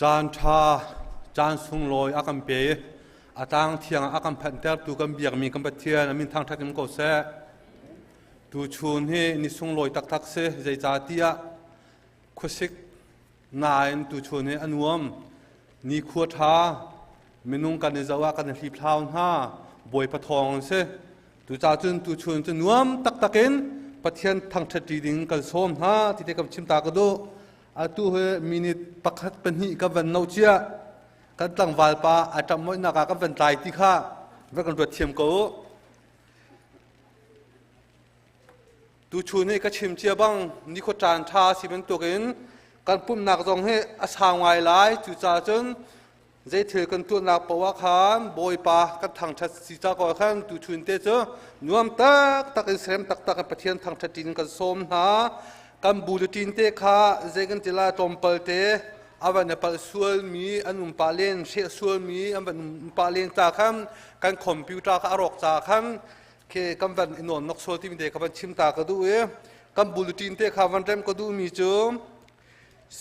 Caan ṭha, caan sunglawi a kan pe i a tlang thiang ah a kan phanhtertu kan biakmi kan Pathian a min thangṭhat in ko seh. Tuchun hi ni sunglawi taktak si, zeicahtiah khuasik nain tuchun hi a nuam. Nikhua ṭha, minung kan i zoh ah kan i hliphlau hna, Bawipa thawng an si. Tucaah cun tuchun cu nuam taktak in Pathian thangṭhat ṭi ding kan sawm hna ti te kan chim ta ka duh. Atu hi minute pakhat pahnih ka van no cia. Kan tlangval pa a ṭamh moihnak ah kan van tlai ti kha va kan ruat thiam ko u. Tuchun hi ka chim cia bang nikhua caan ṭha a si bantukin kan pumhnak zong hi a sau ngai lai. Cucaah cun zeithil kan tuahnak paoh ah khan Bawipa kan thangṭhat si ca ko khan tuchun te cu nuam taktak in serem taktak in Pathian thangṭhat in kan sawm hna. Kan bulletin te kha zei kan ti lai tlawmpal te a van i palh sualmi an um pah len hreh sualmi an van um pah len ca khan kan computer kha a rawk ca khan khi kan van i nawn nok sual timi te ka van chim ta ka duh i kan bulletin te kha van rem ka duhmi cu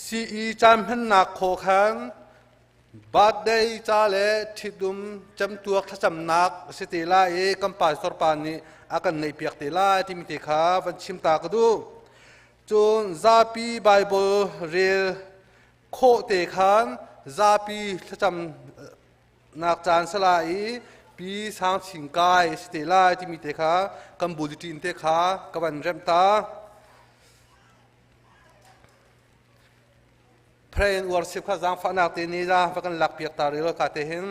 CE caan hmannak khaw khan birthday ca le ṭhitum camtuak thlacamnak a si te lai i kan pastor pa nih a kan neihpiak te lai timi te kha van chim ta ka duh. Cun zapi Bible rel khawh te khan zapi thlacamnak caan sala i pi sang ching kai a si te lai timi te kha kan bulletin te kha ka van remh ta. Pray and worship kha zaangfahnak te nih za va kan lakpiak ta rih lo ka te hin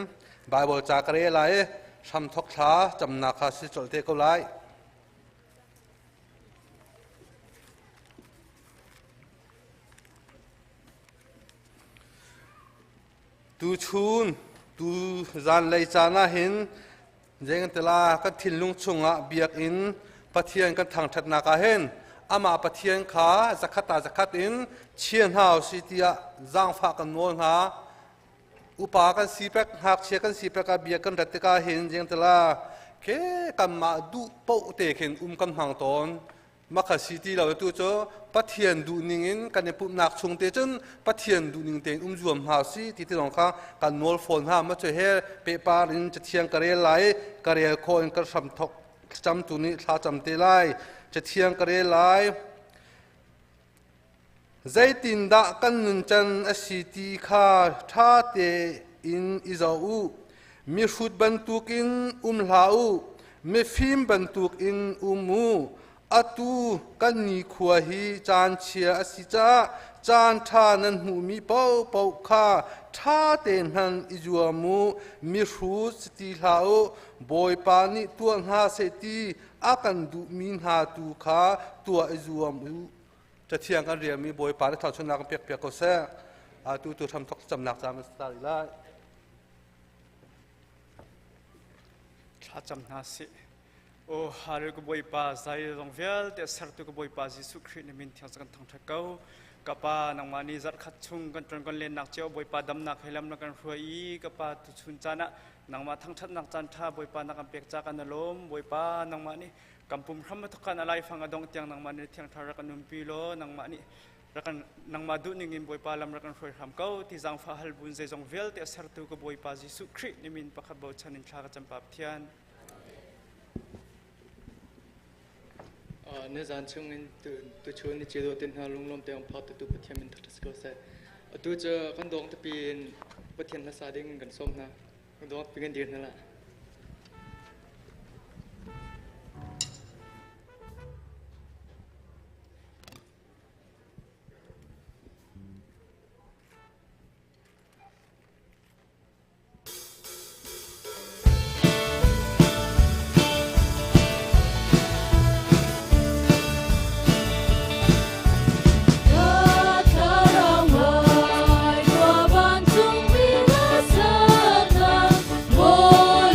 Bible ca ka rel lai i hramthok thla camnak kha si colh te ko lai. Tuchun tu zanlei caan ah hin Zeingantila kan thinlung chungah biakinn Pathian kan thangṭhatnak ah hin amah Pathian kha zakhat ah zakhat in chia hna usih tiah zaangfah kan nawl hna. Upa kan si pek, ngakchia kan si pek ah bia kan rat tikah hin zeingantila ke kanmah duh paoh te khin um kan hmang tawn. Makha si ti lo tu cu Pathian duhning in kan i pumhnak chung te cun Pathian duhning tein um zuam hna si ti ti zong kha kan nawl fawn hna ma cu he pehpar in cathiang ka rel lai ka rel khawh in ka hram thok camtu nih thla cam te lai cathiang ka rel lai zeitindah kan nuncan a si ti kha ṭha tein i zoh u mihrut bantukin um hlah u mifim bantukin um u atu kan nikhua hi caan chia a si caah caan ṭha nan hmuhmi paohpaoh kha ṭha tein hman i zuam u mihrut si ti hlah u Bawipa nih tuah hna seh ti a kan duhmi hna tu kha tuah i zuam u Cathiang kan relmi Bawipa nih thluachuahnak kan pekpiak ko seh. Atu tu hramthok camnak caan kan start lai. Thlacam hna sih. O Hallelujah ka Bawipa zai zong vialte sertu ka Bawipa Jesuh Khrih na min thiang kan thangṭhat ko. Ka Pa nangmah nih zarhkhat chung kan ṭuan kan lennak cio Bawipa damnak he lam na kan hruai i ka Pa tuchun caan ah nangmah thangṭhatnak caan ṭha Bawipa na kan pek ca kan i lawm. Bawipa nangmah nih kan pum hram a thawkan a laifang a dongh tiang nangmah nih thiang thar rak kan umpi law nangmah nih rakan nangmah duh ning in Bawipa lam rak kan hruai hram ko ti zaangfah hal bun zeizong vialte a sertu ka Bawipa Jesuh Khrih ni min pakhat bochan in thla ka cam pa Pathian. Na zan chung in tu chun ni chido tin hna lunglawm te phak tu Pathian min thak ko seh. Atu cu kan dong tapi in Pathian hlasa ding kan som hna. Kan dong pi kan dir hna la. Thlarau ngai tua vancungmi na ser hna, Bawi.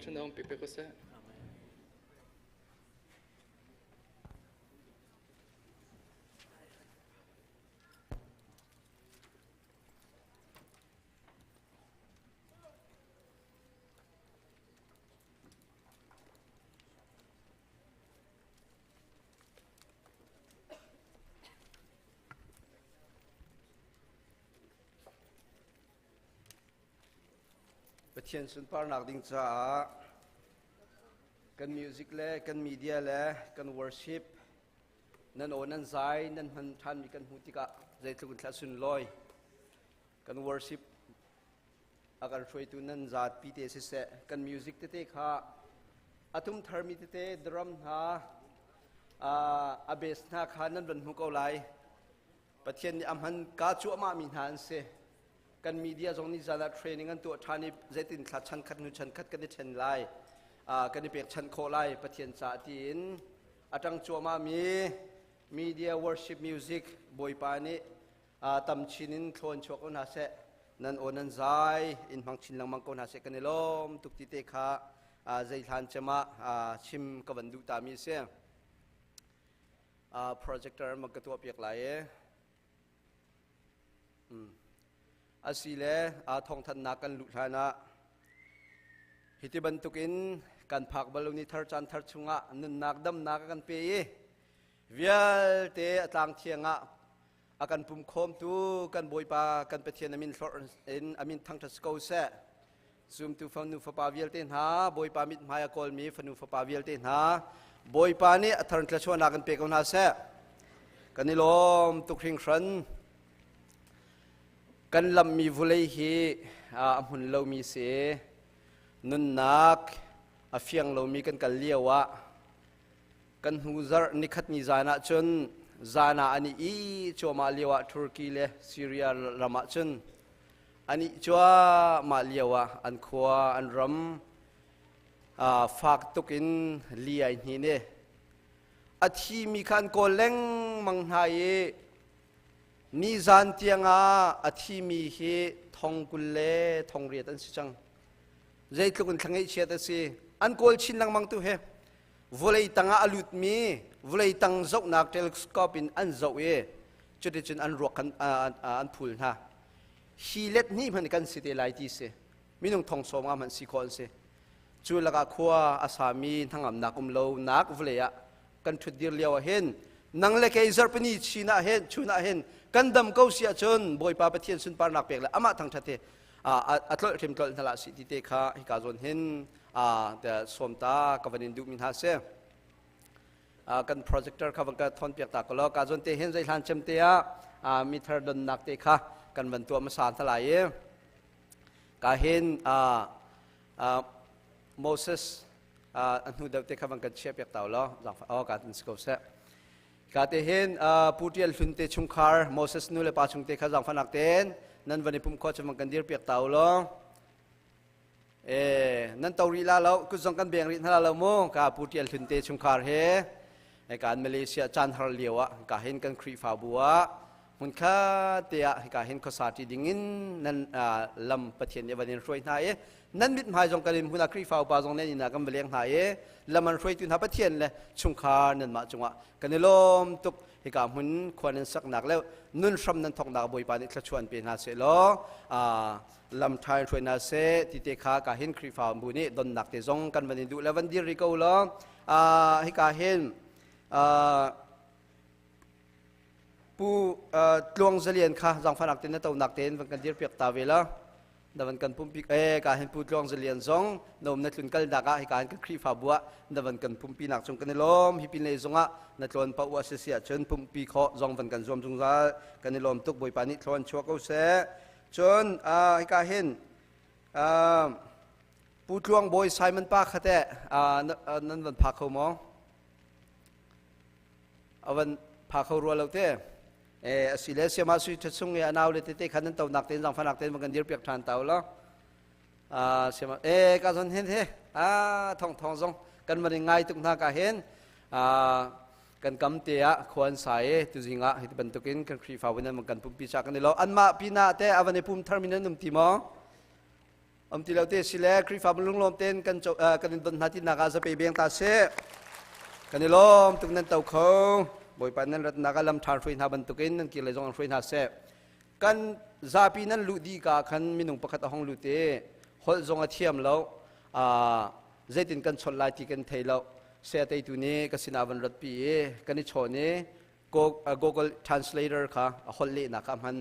thluachuahnak um pe pe ko seh. Pathian sunparnak ding caah kan music le kan media le kan worship nan aw nan zai nan hman ṭhanmi kan hmuh tikah zeitluk in thla sunlawi kan worship a kan hruaitu nan zaatpi te siseh kan music tete kha a tum tharmi tete drum hna a bass hna kha nan van hmu ko lai. Pathian nih a hman ka cuahmah mi hna an si. Kan media zong nih zan ah training an tuah ṭhan i zeitin thla chan khat hnu chan khat kan i ṭhen lai, kan i pek chan khawh lai Pathian caah tiin a ṭang cuahmah mi media worship music Bawipa nih tam chin in thlawn chuak ko hna seh, nan aw nan zai in hmang chin lengmang ko hna seh. Kan i lawm tuk ti te kha zei hlan cem ah chim ka van duh ta mi si. Projector man ka tuah piak lai e. Asi le thawngthannak kan luh hlan ah hiti bantukin kan phak bal ni thar caan thar chungah nunnak damnak a kan pe i vialte a tlang thiang ah a kan pum khawmtu kan Bawipa kan Pathian amin hlorh in amin thangṭhat ko seh. Zumtu fanu fapa vialte hna, Bawipa mithmai a kawlmi fanu fapa vialte hna, Bawipa nih a thar thluachuahnak kan pe ko hna seh. Kan i lawm tuk hringhran. Kan lammi vulei hi a hmun lomi si. Nunnak a fiang lomi kan kal lio ah kan hnu zarh nikhat ni zan ah cun zan ah an i cuahmah lio ah Turkey le Syria ram ah cun an i cuahmah lio ah an khua an ram fak tuk in li ai hnin i a thimi kha an kawl lengmang hna i nizan tiangah a thimi hi thong 20 le thong riat an si cang. Zeitluk in thlangeihchiat a si. An kawl chin lengmang tu he vawlei tangah a lutmi vawlei tang zohnak telescope in an zoh i cuticun an ruak kan an phul hna. Hi let hnih hmanh kan si te lai ti si. Minung thong sawm nga hmanh si khawh an si. Cu lakah khua a sami hnangamnak um lo nak vawlei ah kan ṭhut dir lio ah hin nang le kei zarhpini chin ah hin chun ah hin kan dam ko si ahcun Bawipa Pathian sunparnak pek le amah thangṭhat hi a tlolh hrim tlolh hna lah si ti te kha hika zawn hin sawm ta ka van in duhmi hna si. Kan projector kha van ka thawn piak ta ko law ka zawn te hin zei hlan cem te ah mi thar donnak te kha kan van tuah hmasa hna lai i ka hin Moses a hnu deuh te kha van kan chiah piak ta law oh ka tin si ko seh. Ka te hin Pu Tial Hlun te chungkhar Moses nu le pa chung te kha zaangfahnak tein nan van i pum khawh cu kan dir piak ta u law. E nan to rih la lo kut zong kan beng rih hna lo mu. Ka Pu Tial Hlun te chungkhar he kan Malaysia caan har lio ah ka hin kan Khrihfabu ah hmunkhat te ah hika hin khuasa ṭi ding in nan lam Pathian nih van in hruai hna i nan mithmai zong kan in hmun ah Khrihfa upa zong nan inn ah kan va leng hna i lam an hruaitu hna Pathian le chungkhar nanmah cungah kan i lawm tuk. Hika hmun khua nan saknak le nun hram nan thawknak Bawipa nih thluachuah pe hna seh law lam ṭha in hruai hna seh ti te kha ka hin Khrihfa bu nih donnak te zong kan van in duh le van dir rih ko law. Hika hin Pu Tluang Zalian kha zaangfahnak tein na tonak tein van kan dirpiak ta ve la. Na van kan pumpi e ka hin Pu Tluang Zalian zong na um na tlun kal nak ah hika hin kan Khrihfabu ah na van kan pumpi nak cung kan i lawm. Hi pin lei zong ah na tlawn pa u si si ahcun pumpi khawh zong van kan zuam zungzal kan i lawm tuk. Bawipa nih thlawn chuah ko seh. Cun hika hin Pu Tluang Bawi Simon pa kha teh nan van pha kho maw? Avan pha kho rua lo te e asi le siama sui tha chung e anau le tete khan nan tonak ten zang fanak ten kan dir piak than tau lo a siama e ka zon hen he a thong thong zong kan van ngai tuk hna ka hen a kan kam te ah khuan sai e tu zinga hi bantukin kan Khrihfa nan kan pumpi cha kan i lo anma pina te avan i pum thar min nan um ti maw? Om ti lo te si le Khrihfabu lunglawm ten kan kan in don hna ti nak ah zape beng ta se. Kan i lawm tuk nan to kho. Bawipa nan ratnak ah lam ṭha hruai hna bantukin nan kir le zong an hruai hna seh. Kan zapi nan luh dih ka khan minung pakhat a hong lut i holh zong a thiam lo. Zeitin kan chawnh lai ti kan thei lo. Saya teitu nih ka sinah van ratpi i kan i chawn i Google Translator kha a holh lehnak ah hman.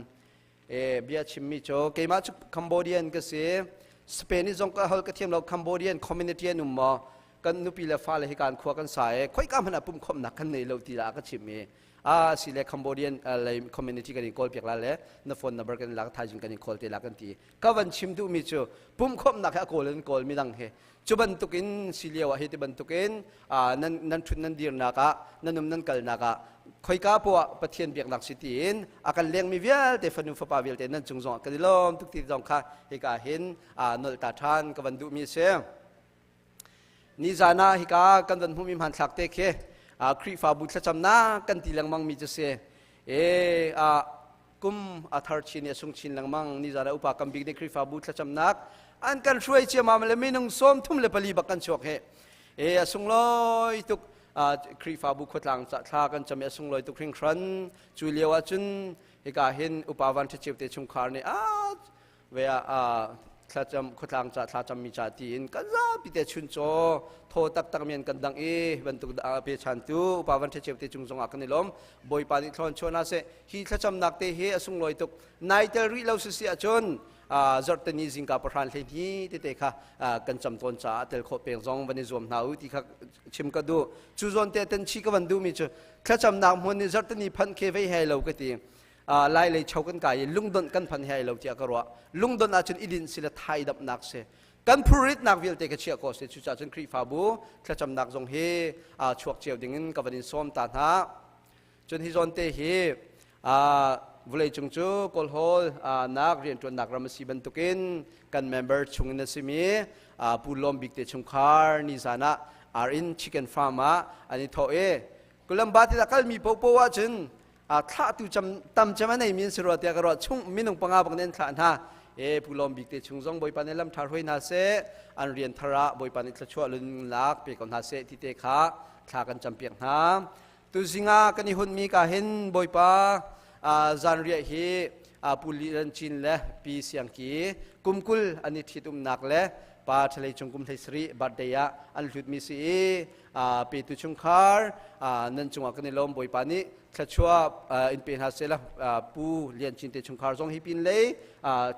E bia chimmi cu keimah cu Cambodian ka si. Spain i zong ka holh ka thiam lo. Cambodian community an um maw? Kan nupi le fale hi kan khua kan sa e khoika hmanh ah pumkhawmnak kan nei lo ti la ka chim i a si le Cambodian lei community kan in kawl piak la le na phone number kan lak thaizing kan in call te la kan ti. Ka van chim duhmi cu pumkhawmnak he a kawl in kawl midang he cu bantukin si lio ah hi ti bantukin nan nan ṭhut nan dirnak ah nan um nan kalnak ah khoika poah Pathian biaknak si tiin a kan lengmi vialte fanu fapa vialte nan cung zong ah kan i lawm tuk ti zong kha hika hin nolh ta ṭhan ka van duhmi a si. Nizan ah hika kan van hmuhmi hmanthlak te khi Khrihfabu thlacamnak kan ti lengmangmi cu si. E kum a thar chin i a sung chin lengmang. Nizan ah upa kam bik nih Khrihfabu thlacamnak an kan hruai ciamam le minung 34 bak kan chuak he. E a sunglawi tuk. Khrihfabu khuatlang ca thla kan cam i a sunglawi tuk hringhran. Cu lio ah cun hika hin upa van ṭha te chungkhar nih a ve ah thlacam khuatlang ca thlacam mi ca tiin kan zapi te chun chaw thaw taktak mi an kan dang i bantuk pe chan tu upa van ṭha te cung zongah kan i lawm. Bawipa nih thlawn chuah na seh. Hi thlacamnak te hi a sunglawi tuk. Nai tel rih lo si si ahcun zarhteni zingka pahran hlei ni tete kha kan cam tawn caah tel khawh peng zong van i zuam hna u ti kha chim ka duh. Cu zawn te ten chi ka van duh mi cu thlacamnak hmun nih zarhteni phanh khe vei hei lo ka ti. Lai lei cho kan kai i lungdonh kan phan hei lo tiah ka ruah. Lungdonh ahcun i dinh si le thai damnak si kan phurritnak vialte ka chiah ko si. Cucaah cun Khrihfabu thlacamnak zong hi chuak cio ding in ka van in sawm ta hna. Cun hi zawn te hi vulei cung cu kawlhawl nak rianṭuannak ram a si bantukin kan member chungin a simi Pu Lawm Bik te chungkhar nizan ah Arin Chicken Farm ah an i thawh i Kulamba ti kalmi popo ahcun thlahtu tam cem a neimi an si rua tiah ka ruah. Chung minung panga bak nih an thlah hna. E Pu Lawm Bik te chung zong Bawipa nih lam ṭha hruai hna seh, an rian thar ah Bawipa nih thluachuah lun lak pe ko hna seh ti te kha thla kan campiak hna. Tuzing ah kan i hunmi ka hin Bawipa zanriah hi Pu Li Ran Cin le Pi Siang Ki kum 20 an i ṭhitumnak le pa ṭhalei chung kum 17 birthday ah an hlutmi si i petu chungkhar nan cungah kan i lawm. Bawipa nih thluachuah in pe hna seh. Pu Lian Cin te chungkhar zong hi pin lei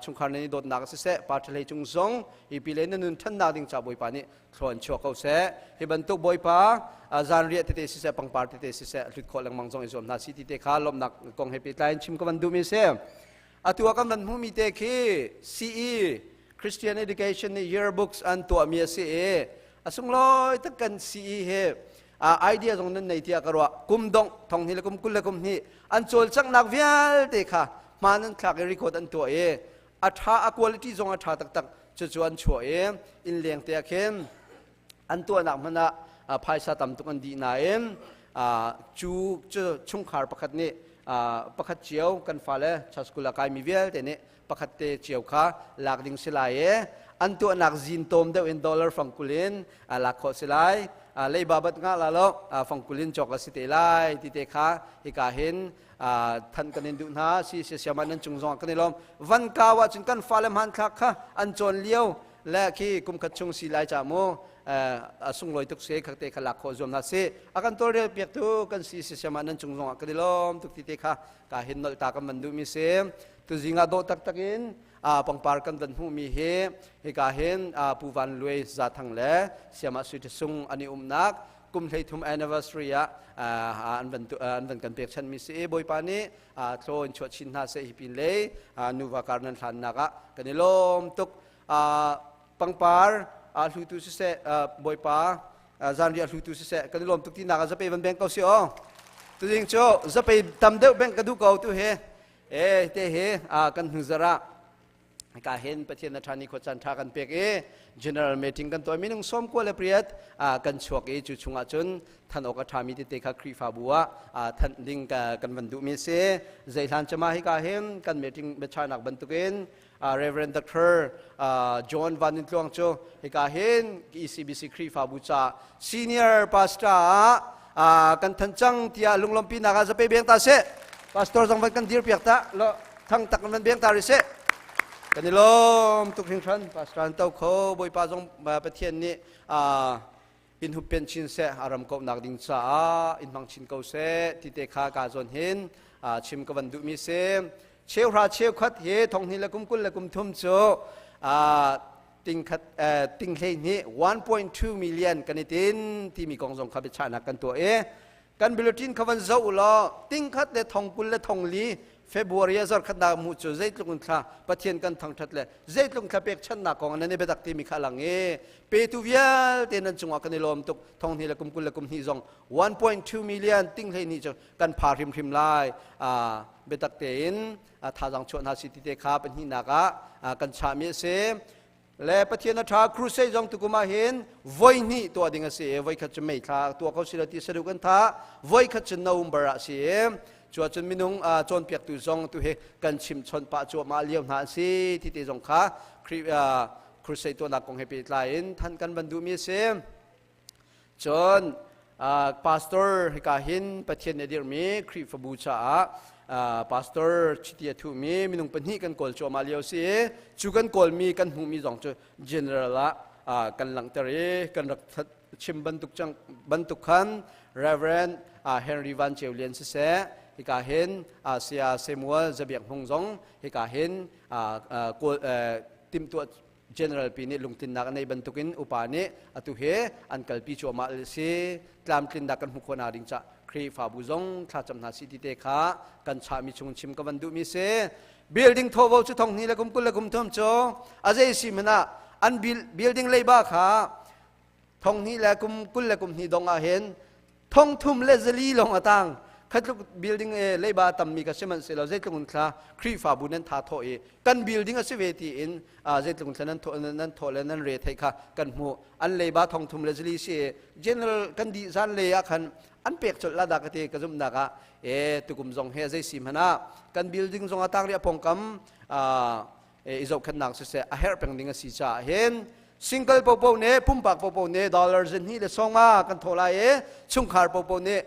chungkhar nan i dawtnak siseh, pa ṭhalei cung zong hi pi lei na nun ṭhannak ding ca Bawipa nih thlua in chuah ko seh. Hi bantuk Bawipa zanriah tete siseh, pangpar tete siseh hlut khawh lengmang zong i zuam hna si ti te kha lawmhnak kong he pehtlai in chim ka van duhmi si. Atu ah kan van hmuhmi te khi CE Christian Education nih yearbooks an tuahmi a si i a sunglawi tak. Kan CE he idea zong nan nei tiah ka ruah. Kum dongh thong hi le kum 20 le kum hnih an cawlcanghnak vialte kha hmaan an thlak i record an tuah i a ṭha, a quality zong a ṭha taktak. Cucu an chuah i inn leng te ah khin an tuahnak hmanh ah phaisa tam tuk an dih nain cu cu chungkhar pakhat nih pakhat cio kan fale church school ah kaimi vialte nih pakhat te cio kha lak ding si lai i an tuahnak zin tom deuh in dollar fangkul in lak khawh si lai. Leiba bat nga la lo fangkul in cawk a si te lai ti te kha hika hin than kan in duh hna si. Si siama nan cung zong kan i lawm. Van kau ah cun kan fale hmanthlak kha an cawn lio le khi kum khat chung si lai cha mu a sunglawi tuk se khak te kha lak khawh zuam hna si. A kan tawlrel piak tu kan si si siama nan cung zong ah kan i lawm tuk ti te kha ka hin nolh ta kan van duh mi si. Tuzing ah dawh taktak in pangpar kan van hmuh mi hi hika hin Pu Van Luai Zathang le Siama Sui Sung an i umnak kum 33 anniversary ah an van an van kan pek chan mi si. Bawipa nih thlaw in chuah chin hna seh. Hi pin lei nuva kar nan hlannak ah kan i lawm tuk. Pangpar hlutu siseh, Bawipa zanriah hlutu siseh, kan i lawm tuk tinak ah zapei van beng ko si o. Tuzing cu zapei tam deuh beng ka duh ko tu he. E te he kan hnu zarah. Ka hin Pathian na ṭhan i khuacaan ṭha kan pek i general meeting kan tuah. Minung 98 kan chuak i cu chungah cun than awk a ṭhami tete kha Khrihfabu ah thanh ding kan van duhmi a si. Zeihlan cama hika hin kan meeting biachahnak bantukin Reverend Dr. John Van Nun Tluang cu hika hin ECBC Khrihfabu ca senior pastor ah kan than cang tiah lunglawmpinak ah zape beng ta seh. Pastor zong van kan dir piak ta lo thang tak van beng ta ri seh. Kan i lawm tuk hringhran. Pastor an to kho Bawipa zong Pathian nih in huppen chin seh, a ram kauhnak ding caah in hmang chin ko seh ti te kha ka zawn hin chim ka van duhmi si. Cheuhra cheukhat hi thonghnih le kum 20 le kum thum cu tingkhat tinghlei hnih 1.2 million kan i tin timi kong zong kha biachahnak kan tuah i kan bulletin kha van zoh u law tingkhat le thong 20 le thong li February a zarkhatnak mu cu zeitluk in thla Pathian kan thangthat le zeitluk thla pekchanhnak kong nan i biatak timi kha lang i petu vialte nan cungah kan i lawm tuk. Thong hnih le kum 20 le kum hnih zong 1.2 million tinghlei ni cu kan pha hrimhrim lai. Biatak tein thazang chuah hna si ti te kha pahnihnak ah kan chahmi a si. Le Pathian a ṭha. Crusade zong tukum ah hin voi hnih tuah ding a si i voi khat cu May thla tuah ko si lo ti saduh kan tha, voi khat cu November ah si i cu ahcun minung cawnpiaktu zong tu hi kan chim chawnh pah cuahmah lio hna an si ti te zong kha crusade tuahnak kong he pehtlai in than kan van duhmi a si. Cun pastor hika hin Pathian nih a dirhmi Khrihfabu caah pastor chiti a thuhmi minung pahnih kan kawl cuahmah lio si i cu kan kawlmi kan hmuhmi zong cu general ah kan langhter i kan rak chim bantuk cang bantuk khan Reverend Henry Van Ceu Lian siseh, hika hin Saya Samuel Zabiak Hmung zong hika hin kawl timhtuah general pi nih lungtlinnak a nei bantukin upa nih atu he an kalpi cuahmah si. Tlamtlinnak kan hmuh khawh nak ding ca Khrihfabu zong thlacam hna si ti te kha kan chahmi chung chim ka van duhmi si. Building thovo cu thong hnih le kum 20 le kum thum cu a zei si hmanh ah an building leiba kha thong hnih le kum 20 le kum hnih dong ah hin thong thum le zali lawng a tang. Khatluk building e leiba tammi ka sihmanhsehlaw zeitluk in thla Khrihfabu nan tha thawh i kan building a si ve ti in zeitluk in thla nan thawh nan thawh le nan re thei kha kan hmuh. An leiba thong thum le zali si general kan dih zan le ah khan an pek colh la da ka ti ka zumhnak ah. E tukum zong he zei si hmanh ah kan building zong a tang ri a pongkam i zohkhenhnak siseh a herh peng ding a si caah hin single popo ne pumpak popo ne dollar zinhnih le songa kan thawh lai i chungkhar popo nih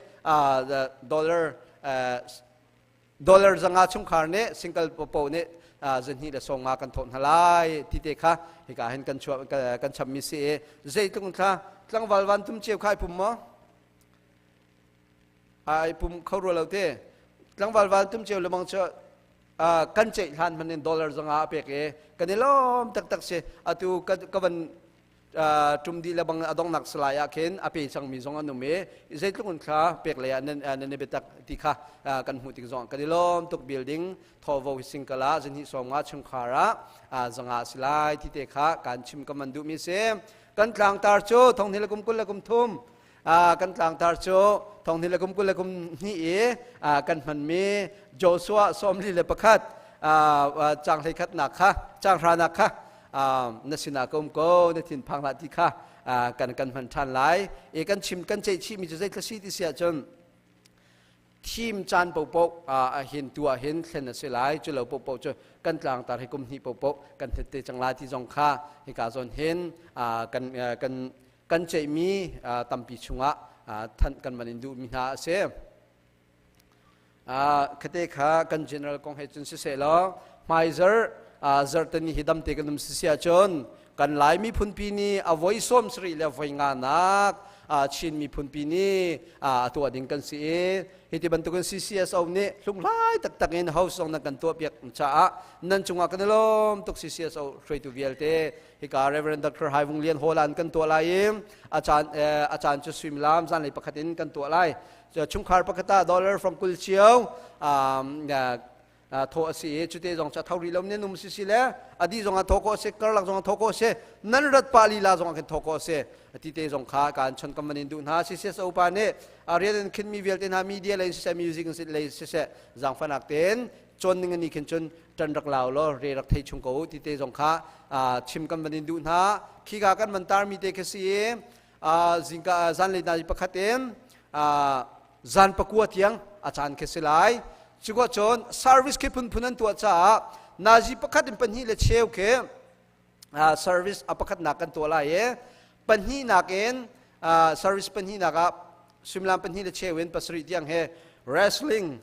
dollar dollar zanga, chungkhar nih single popo nih zinhnih le songa kan thawh hna lai ti te kha hika hin kan chuah kan chammi si i zeitluk thla tlangval van tum ceu kha ai pum maw? Ai pum kho rua lo te. Tlangval van tum ceu lemang cu kan ceih hlan hman in dollar zanga a pek i kan i lawm taktak si. Atu ka van tum di le bang adongnak salai ah khin a pe cangmi zong an um i zeitluk in thla pek lei ah nan i biatak ti kha kan hmuh tik zong kan i lawm tuk. Building thovo singkala zinhi sawmnga, chungkhar ah zanga si lai ti te kha kan chim ka man duhmi si. Kan tlangtar cu thong hnih le kum 20 le kum thum kan tlangtar cu thong hnih le kum 20 le kum hnih i kan hmanmi Joshua 41 caang 11 nak kha caang hranak kha na sinah ka um ko, na thin phang hlah ti kha kan kan hman ṭhan lai i kan chim kan ceih chihmi cu zeithla si ti si ahcun thim caan popoh a hin tu ah hin thlen a si lai. Cu lo popoh cu kan tlangtar hi kum hnih popoh kan hnet te cang lai ti zong kha hika zawn hin kan kan kan ceihmi tampi chungah thanh kan man in duhmi hna a si. Khate kha kan general kong he cun siseh law hmaizar zarhteni hi damte kan um sisi ahcun kan Lai miphunpi nih a voi 70 le voi nga nak Chin miphunpi nih a tuah ding kan si i hi ti bantukin CCSO nih hlunghlai taktak in host zong nan kan tuah piak caah nan cungah kan i lawm tuk. CCSO hruaitu vialte hika Reverend Dr. Hai Vung Lian Hall an kan tuah lai i a caan cu suimilam zanlei pakhat in kan tuah lai. Chungkhar pakhat ah dollar from 20 cio. Thaw a si i cute zong cu a tho rih lo nan um si si le adi zong ah thaw khawh a si, karlak zong ah thaw khawh a si, nan rat pah lila zong ah khin thaw khawh a si. Ati te zong kha kaan chon kan van in duh hna. CCSO pa nih a rian in khin mi vialte hna media lei siseh, music lei siseh, zaangfahnak tein cawn ning ani khin cun ṭan rak lau law re rak thei chung ko ti te zong kha chim kan van in duh hna. Khika kan van tar mi te khi si i zingka zanlei na pakhat in zan pakua tiang a caan khi si lai. Cuka cun service khi phunphun an tuah caah nazi pakhat in pahnih le cheu khi service a pakhatnak kan tuah lai i pahnihnak in service pahnihnak ah suimilam pahnih le cheu in pasarih tiang he wrestling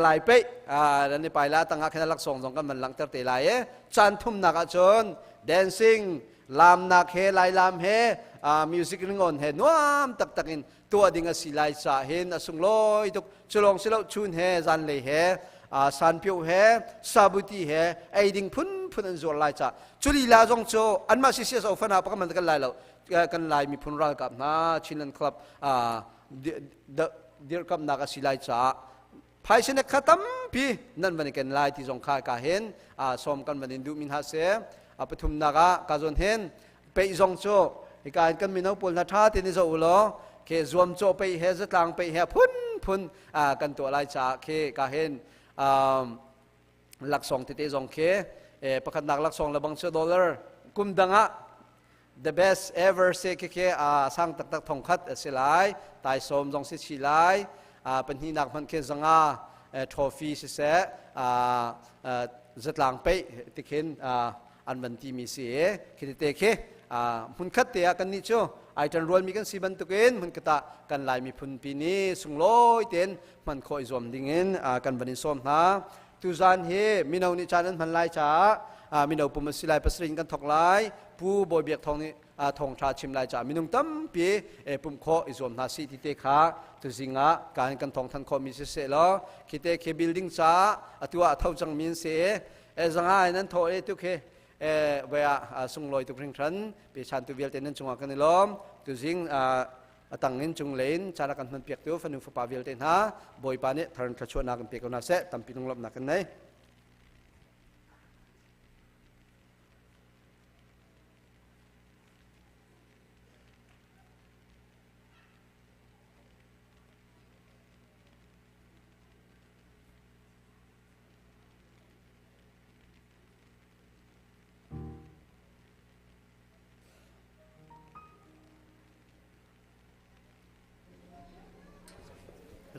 lai peih nan i pai la tangah khan laksawng zong kan van langhter te lai e. Caan thumnak ah cun dancing lamnak he, lai lam he, music ringon he nuam taktak in tuah ding a si lai ca hin a sunglawi tuk. Culong silo chun he zanlei he sanpio he sabuti he ei ding phunphun an zuar lai ca culila zong cu anmah CCSO fana pakhat man kan lai lo, kan lai miphun ralkap hna Chinland Club dirkamnak a si lai caah phaisa kha tampi nan van i ken lai ti zong kha ka hin sawm kan van in duh mi hna se. A pathumnak ah ka zawn hin peih zong cu hika in kan mino pawl hna ṭha tein i zoh u law ke zuam cawh peih he zatlang peih he phun phun kan tuah lai caah khi ka hin laksawng tete zong khi pakhatnak laksawng le bang cu dollar kum dang ah the best ever se khi khi sang taktak thong khat a si lai, taisawm zong si chi lai, pahnihnak hmanh khi zanga trophy siseh zatlang peih tikhin an van ti mi si i khi tete khi hmunkhat te ah kan nih cu ai ṭan rualmi kan si bantukin hmunkhat ah kan Lai miphun pi nih sunglawi tein hman khawh i zuam dingin kan van in sawm hna. Tuzan hi mino nih caan an hman lai caah mino pum a si lai, pasarih in kan thawk lai. Pu Bawi Biak Thawng nih thawngṭha chim lai caah minung tampi pumh khawh i zuam hna sih ti te kha tuzing ah kan kan thawng than khawh mi si seh law khi te khi building caah atu ah a tho cang mi an si e zanga in an thawh e tu khi e voi ah sunglawi tuk hringhran pe chan tu vialte nan cungah kan i lawm. Tuzing a tang in cung lein caan a kan hman piak tu fanu fapa vialte hna Bawipa nih tharan thluachuahnak in pe ko hna seh. Tampi lunglawmhnak kan nei.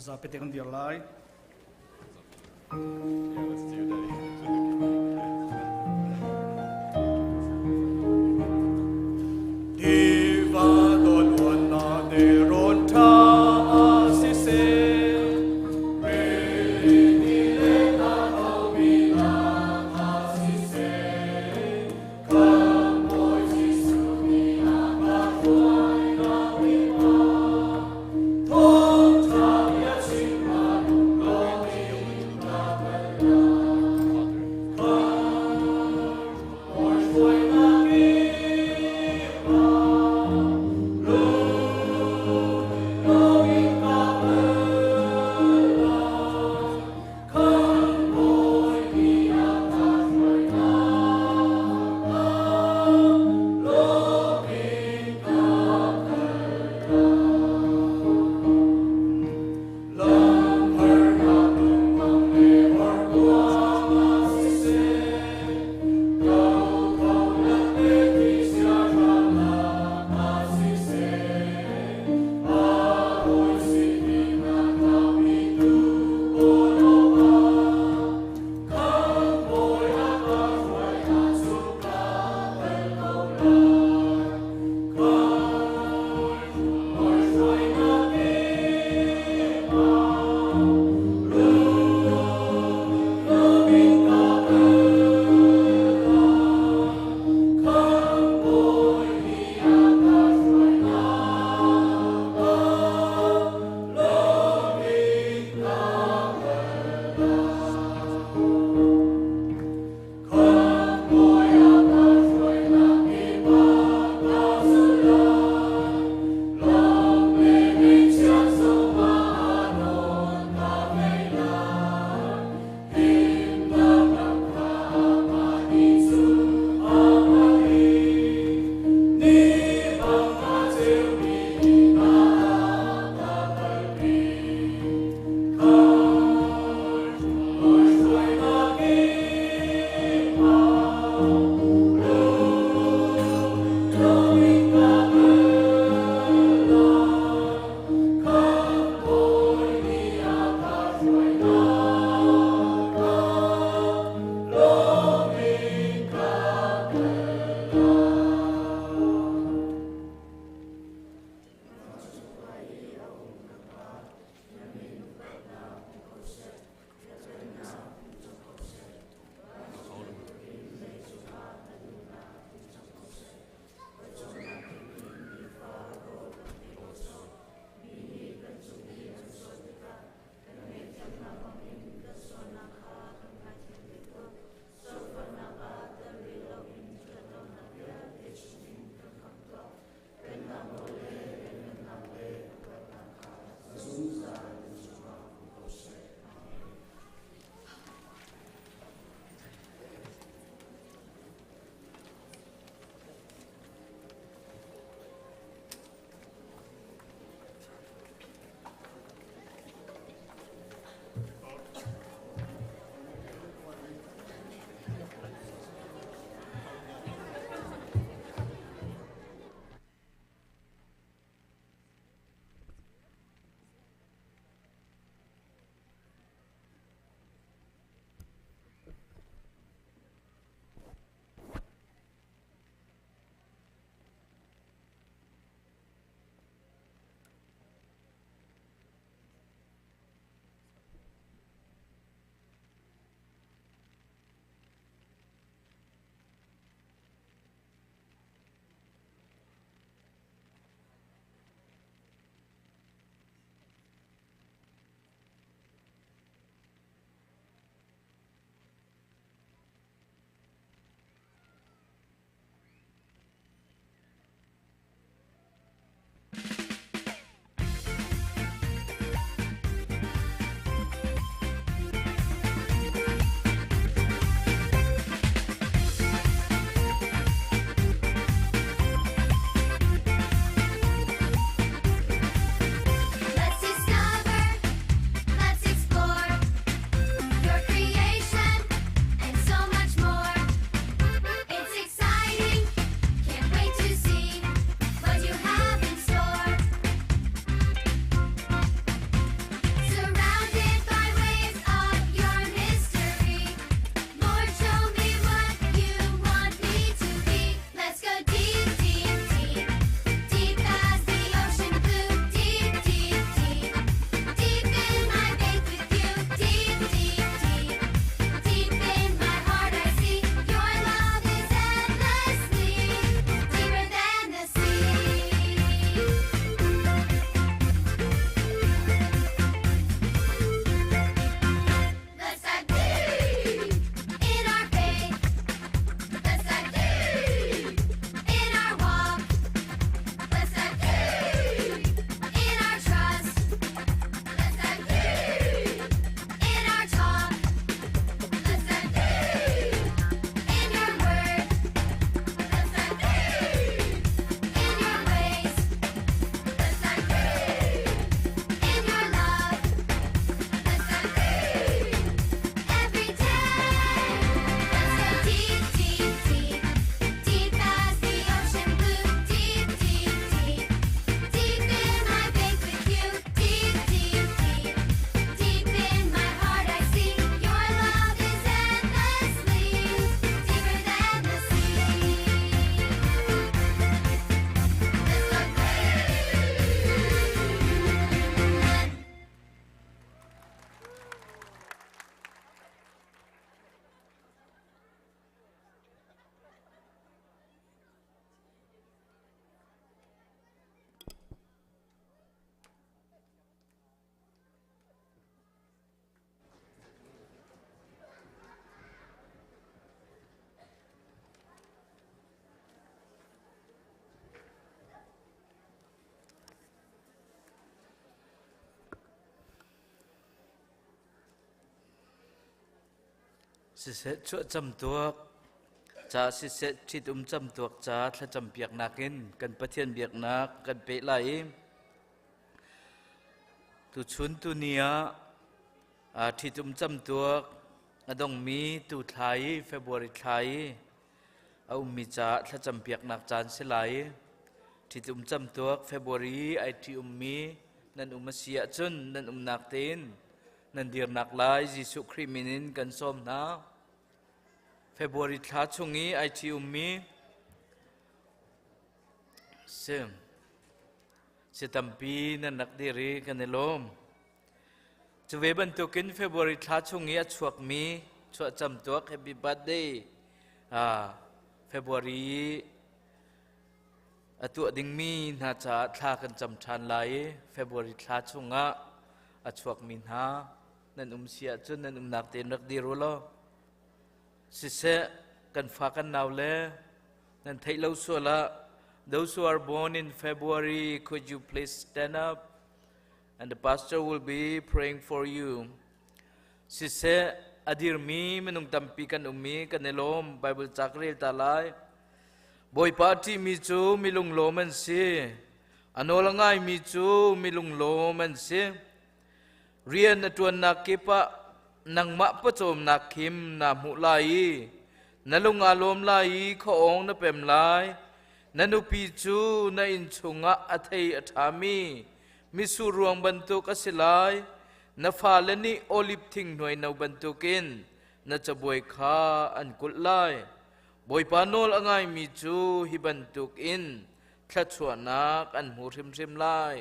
Zapi te kan dir lai. Yeah, let's do that. Diva don wan na de ron tha si se re ni le na o mi na a si se kan moi Jesu mi a ka hruai na wi pa thong tha bia chim ma lung lo mi na bel. Siseh chuah camtuak ca siseh ṭhitum camtuak ca thlacam piaknak in kan Pathian biaknak kan peh lai i tuchun tuni ah ṭhitum camtuak a dongmi tu thla i February thla i a ummi caah thlacam piaknak caan si lai i ṭhitum camtuak February ai ṭhi ummi nan um a si ahcun nan umnak tein nan dirnak lai Jesuh Khrih min in kan sawm hna. February thla chung i ai ṭhi ummi si si tampi nan rak dir i kan i lawm. Cu ve bantukin February thla chung i a chuakmi chuahcam tuak Happy Birthday February a tuah dingmi hna caah thla kan cam ṭhan lai i February thla chungah a chuakmi hna nan um si ahcun nan umnak tein rak dir u law siseh kan fa kan nau le nan theih lo sual ah those who are born in February could you please stand up and the pastor will be praying for you siseh a dirmi minung tampi kan ummi kan i lawm Bible ca ka rel ta lai Bawipa a ṭihmi cu mi lunglawm an si. A nawl a ngaimi cu mi lunglawm an si. Rian na ṭuannak kip ah nangmah pawcawmnak khim naa hmuh lai i na lung aa lawm lai i khuaawng na pem lai. Na nupi cu na inn chungah a thei a ṭhami mitsur ruang bantuk a si lai. Na fale nih oliv thing hnuai no bantukin na cabuai kha an kulh lai. Bawipa nawl a ngaimi cu hi bantukin thluachuahnak an hmu hrimhrim lai.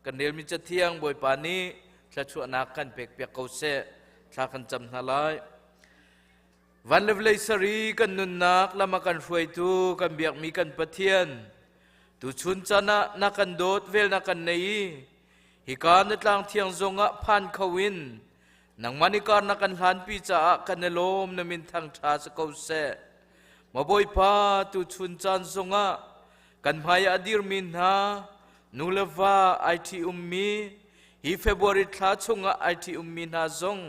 Kan relmi Cathiang Bawipa nih thluachuahnak kan pekpiak ko seh. Thla kan cam hna lai. Van le vawlei sari kan nunnak lam a kan hruaitu kan biakmi kan Pathian tuchun caan ah na kan dawt vel na kan nei i hika na tlang thiang zongah phan kho in Nangmah nih kar na kan hlanpi caah kan i lawm na min thangṭha si ko seh. Maw Bawipa, tuchun caan zongah kan hmai ah a dirmi hna nu le va ai ṭhi ummi hi February thla chungah ai ṭhi ummi hna zong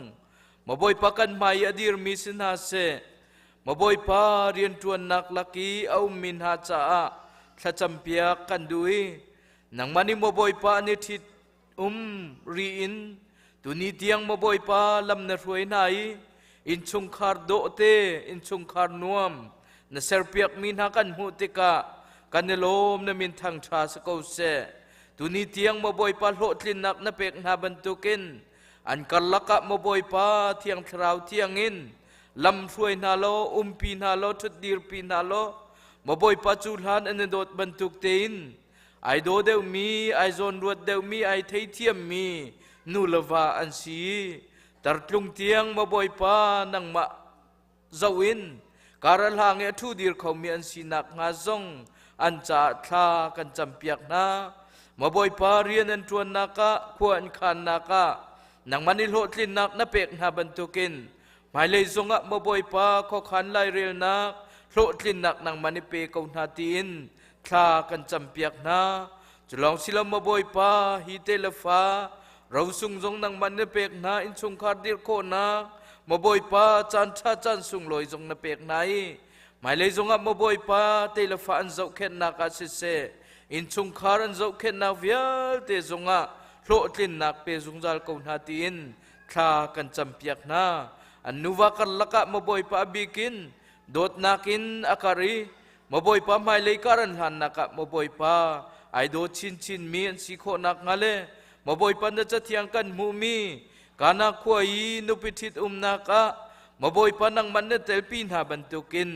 maw Bawipa kan hmai i a dirmi si hna seh. Maw Bawipa rianṭuannak lak i a ummi hna caah thlacampiak kan duh i nangmah nih maw Bawipa an i ṭhit um ri in tuni tiang maw Bawipa lam na hruai hna i innchungkhar dawhte innchungkhar nuam na serpiakmi hna kan hmuh tikah kan i lawm na min thangṭha si ko seh tuni tiang maw Bawipa hlawhtlinnak na pek hna bantukin an karlak ah maw Bawipa thiang thlarau thiangin lam hruai hna law umpi hna law ṭhutdirpi hna law maw Bawipa cu hlan an i dawt bantuk tein Ai daw deuhmi, ai zawnruat deuhmi, ai theithiammi nu le va an si. Tartlung tiang maw Bawipa nangmah zoh in karahlang i a ṭhu dir khomi an si nakhnga zong an caah thla kan campiak hna. Maw Bawipa rian an ṭuannak ah, khua an khannak ah nangmah nih hlawhtlinnak na pek hna bantukin hmailei zongah maw Bawipa khuakhan lairelnak hlawhtlinnak nangmah nih pe ko hna tiin thla kan campiak hna. Cu lawng si lo maw Bawipa, hi te le fa rosung zong nangmah na pek hna innchungkhar dirh khawhnak maw Bawipa caan ṭha caan sunglawi zong na pek hna i hmailei zongah maw Bawipa te le fa an zohkhenhnak ah siseh innchungkhar an zohkhenhnak vialte zongah hlawhtlinnak pe zungzal ko hna tiin thla kan campiak hna an nuva karlak ah maw Bawipa a bikin dawtnak in a kar i Maw Bawipa hmailei kar an hlannak ah maw Bawipa ai daw chinchin mi an si khawh nakhnga le maw Bawipa na cathiang kan hmuhmi Kana khua i nupi ṭhit umnak ah maw Bawipa nangmah na telpi hna bantukin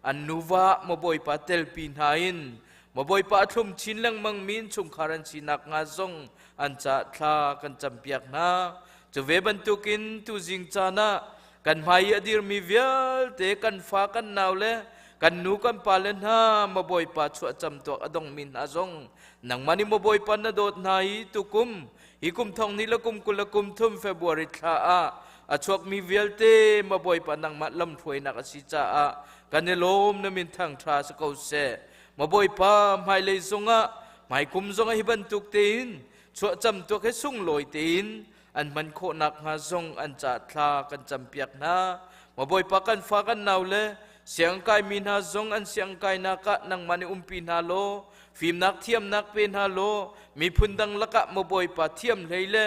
an nuva maw Bawipa telpi hna in maw Bawipa a thlum chin lengmang mi innchungkhar an si nakhnga zong an caah thla kan campiak hna. Cu ve bantukin tuzing caan ah kan hmai i a dirmi vialte kan fa kan nau le kan nu kan pa le hna maw Bawipa chuahcam tuak a dongmi hna zong nangmah nih maw Bawipa na dawt hna i tukum hi kum thong ni le kum 20 le kum 30 February thla ah a chuakmi vialte maw Bawipa nangmah lamhruainak a si caah kan i lawm na min thangṭha si ko seh maw Bawipa hmailei zongah hmaikum zongah hi bantuk tein chuahcam tuak he sunglawi tein. an hman khawhnak hnga zong an ca thla kan campiak hna. Maw Bawipa kan fa kan nau le siangkai mi hna zong an siangkainak ah nangmah nih umpi hna law fimnak thiamnak pe hna law miphun dang lakah maw Bawipa thiam hlei le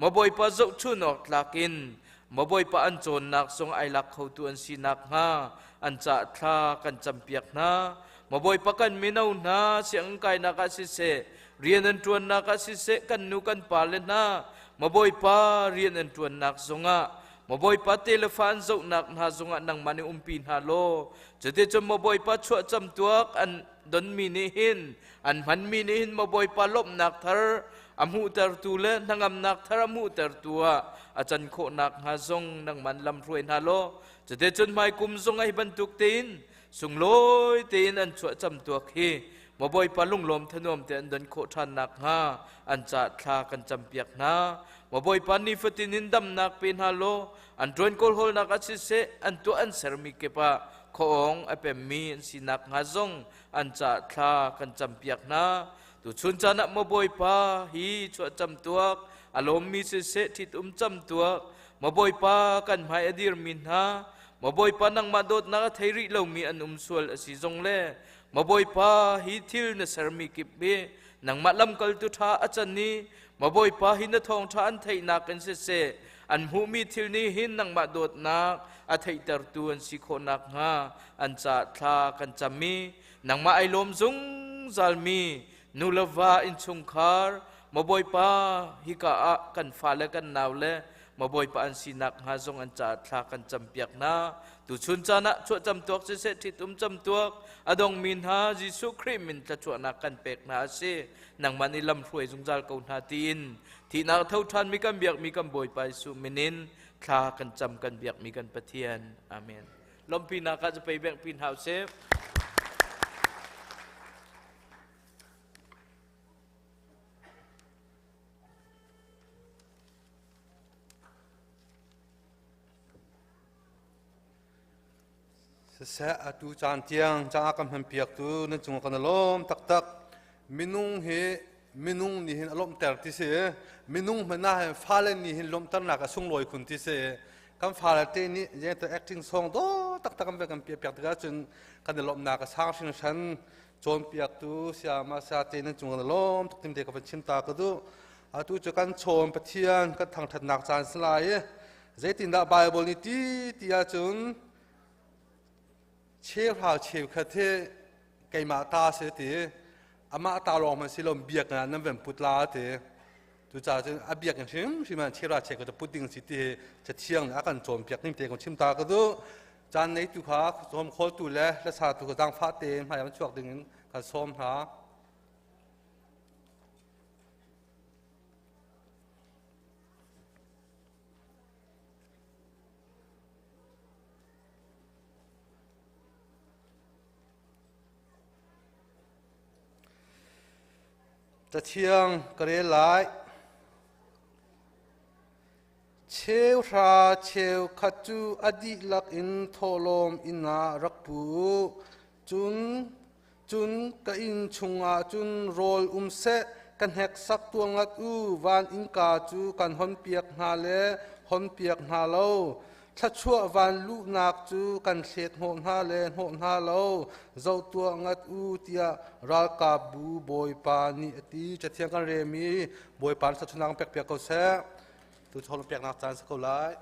maw Bawipa zohchun awk tlak in maw Bawipa an cawnnak zong ai lak khotu an si nakhnga an ca thla kan campiak hna. Maw Bawipa kan mino hna sianginn kainak ah siseh rian an ṭuannak ah siseh kan nu kan pa le hna maw Bawipa rian an ṭuannak zongah maw Bawipa te le fa an zohnak hna zongah nangmah nih umpi hna law cuticun maw Bawipa chuah camtuak an donmi nih hin an hmanmi nih hin maw Bawipa lawmhnak thar a hmuhtertu le hnangamnak thar a hmuhtertu ah a can khawh nakhnga zong nangmah lam hruai hna law cuticun hmaikum zong hi bantuk tein sunglawi tein an chuah camtuak hi maw Bawipa lunglawm thanuam te an don khawh ṭhan nakhnga an ca thla kan campiak hna. Maw Bawipa nifatin in damnak pe hna law an ṭuan kawlhawlnak ah siseh an tuah an sermi kip ah khuaawng a pemmi an si nakhnga zong an ca thla kan campiak hna. Tuchun caan ah maw Bawipa hi chuah camtuak a lawmmi siseh ṭhitum camtuak maw Bawipa kan hmai a dirmi hna maw Bawipa nangmah dawtnak a thei rih lomi an um sual a si zong le Maw Bawipa, hi thil na sermi kip hi nangmah lamkaltu ṭha a can i Maw Bawipa, hi na thawngṭha an theihnak in siseh, an hmuhmi thil nih hin nangmah dawtnak a theihtertu an si khawh nakhnga an caah thla kan cam i nangmah ai lawm zungzalmi nu le va innchungkhar Maw Bawipa, hika ah kan fale kan naule Maw Bawipa an si nakhnga zong an caah thla kan campiak hna. Tuchun caan ah chuahcam tuak siseh ṭhitum camtuak a dongmi hna Jesuh Khrih min thluachuahnak kan pek hna a si. Nangmah nih lam hruai zungzal ko hna tiin thihnak tho ṭhanmi kan biakmi kan Bawipa Jesuh min in thla kan cam kan biakmi kan Pathian. Amen. Lawmhpinak ah zapei bengh pi hna usih. Siseh atu caan tiang caah kan hmanpiaktu nan cungah kan i lawm taktak. Minung hi minung nih hin a lawmhter ti si. Minung hmanh ah hin fale nih hin lawmhternak a sunglawi khun ti si. Kan fale te nih yengte acting song dawh taktak kan kan piahpiak tikah cun kan i lawmhnak a sang hringhran. Cawnpiaktu sayama sayate nan cung kan i lawm tuk timte ka van chim ta ka duh. Atu cu kan chawn Pathian kan thangṭhatnak caan si lai i zeitindah Baibal nih ti ti ahcun cheuhra cheukhat hi keimah ta si ti amah ta lawng hmanh si lo biakinn ah nan van put la ti cucaah cun a biakinn hrimhrim ah cheuhra cheukhat put ding si ti hi cathiang nih a kan cawnpiak ning te kan chim ta ka duh caan neitu kha sawm khawltu le hlasatu kha zaangfah tein hmai ah chuak ding in kan sawm hna. Cathiang ka rel lai. Cheuhra cheukhat cu a dihlak in thawhlawm inn ah rak pu u. Cun Cun ka inn chungah cun rawl um seh, ka hneksak tuah ngat u, van innka cu kan honpiak hna le honpiak hna lo. Thluachuah van luhnak cu kan thlet hnawh hna le hnawh hna lo, zoh tuah ngat u, tiah ralkapbu Bawipa nih a ti. Cathiang kan remi Bawipa nih thluachuahnak kan pekpiak ko seh. Tu cu peknak caan si ko lai.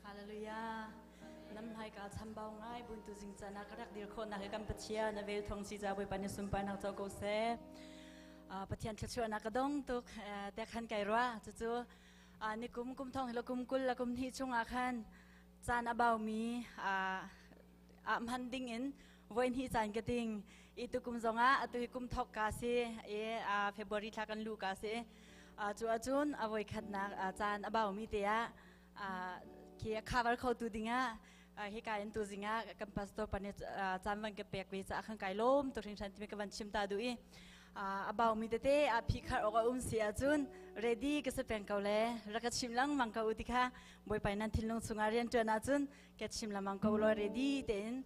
Hallelujah. Nam hmai ka chambau ngai bun tu zing cana ka rak dir khawh nak hi kan Pathian na vel thong si ja Bawipa nih sunparnak co ko seh. Pathian thluachuahnak ka dong tuk te khan kai rua cucu Nikum kum thong hi kum 20 le kum hnih chungah khan caan a baumi ah hman ding in voi hnih caan ka ting. I tukum zongah atu hi kum thok ka si i February thla kan lu ka si. Cu ahcun a voi khatnak caan a baumi te ah khi a cover kho tu dingah hika in tu zingah kan pastor pa nih caan van ka pek ve caah khan kai lawm tu hringhran timi ka van chim ta duh i. A baumi tete a phihkhar awk a um si ahcun ready ka si peng ko le rak ka chim lengmang ko u ti kha Bawipa nan thinlung chungah rian ṭuan ahcun ka chim lengmang ko law ready tein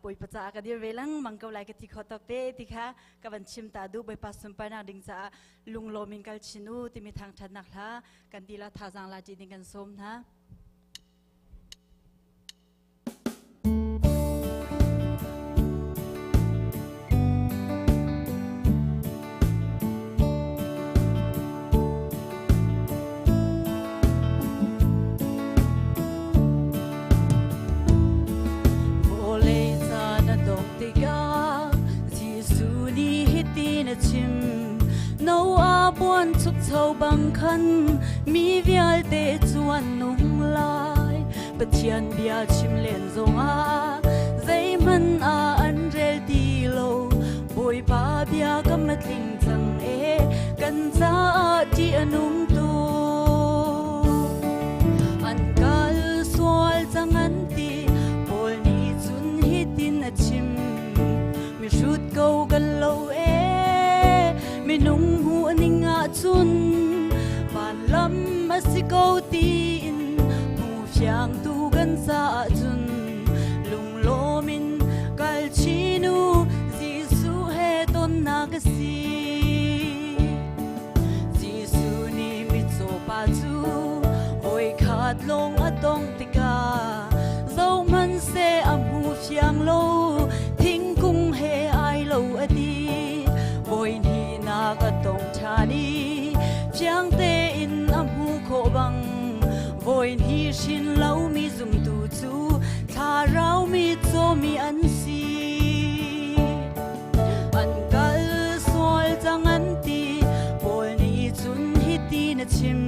Bawipa caah ka dir ve lengmang ko lai ka ti kho tawk te ti kha ka van chim ta duh. Bawipa sunparnak ding caah lunglawm in kal chin u timi thangṭhatnak hla kan ti la thazaang la ṭi ding kan sawm hna. Vawlei caan a dongh tikah Jesuh nih hitin a chim: Noah buan chukcho bang khan mi vialte cu an nung lai. Pathian bia chim len zongah zeihmanh ah an rel ti lo. Bawipa bia kam a tling cang e, kan caah ṭih a nung tuk. An kal sual cang an ti, Paul nih cun hitin a chim: Mihrut ko kan lo e, minung hmuh ning ahcun van lam a si ko tiin hmu fiangtu kan caah cun lunglawm in kal chin u, Jesuh he tonnak a si. Jesuh nih mitcaw pa cu voikhat lawng a tong tikah zohhmanhseh a hmu fiang lo, thingkung he ai lo a ti. Voihnihnak a tong ṭhan i fiang tein a hmuh khawh bang voihnih hrin lomi zumtu cu thlarau mi cawmi an si. An kal sual cang an ti, Paul nih cun hitin a chim: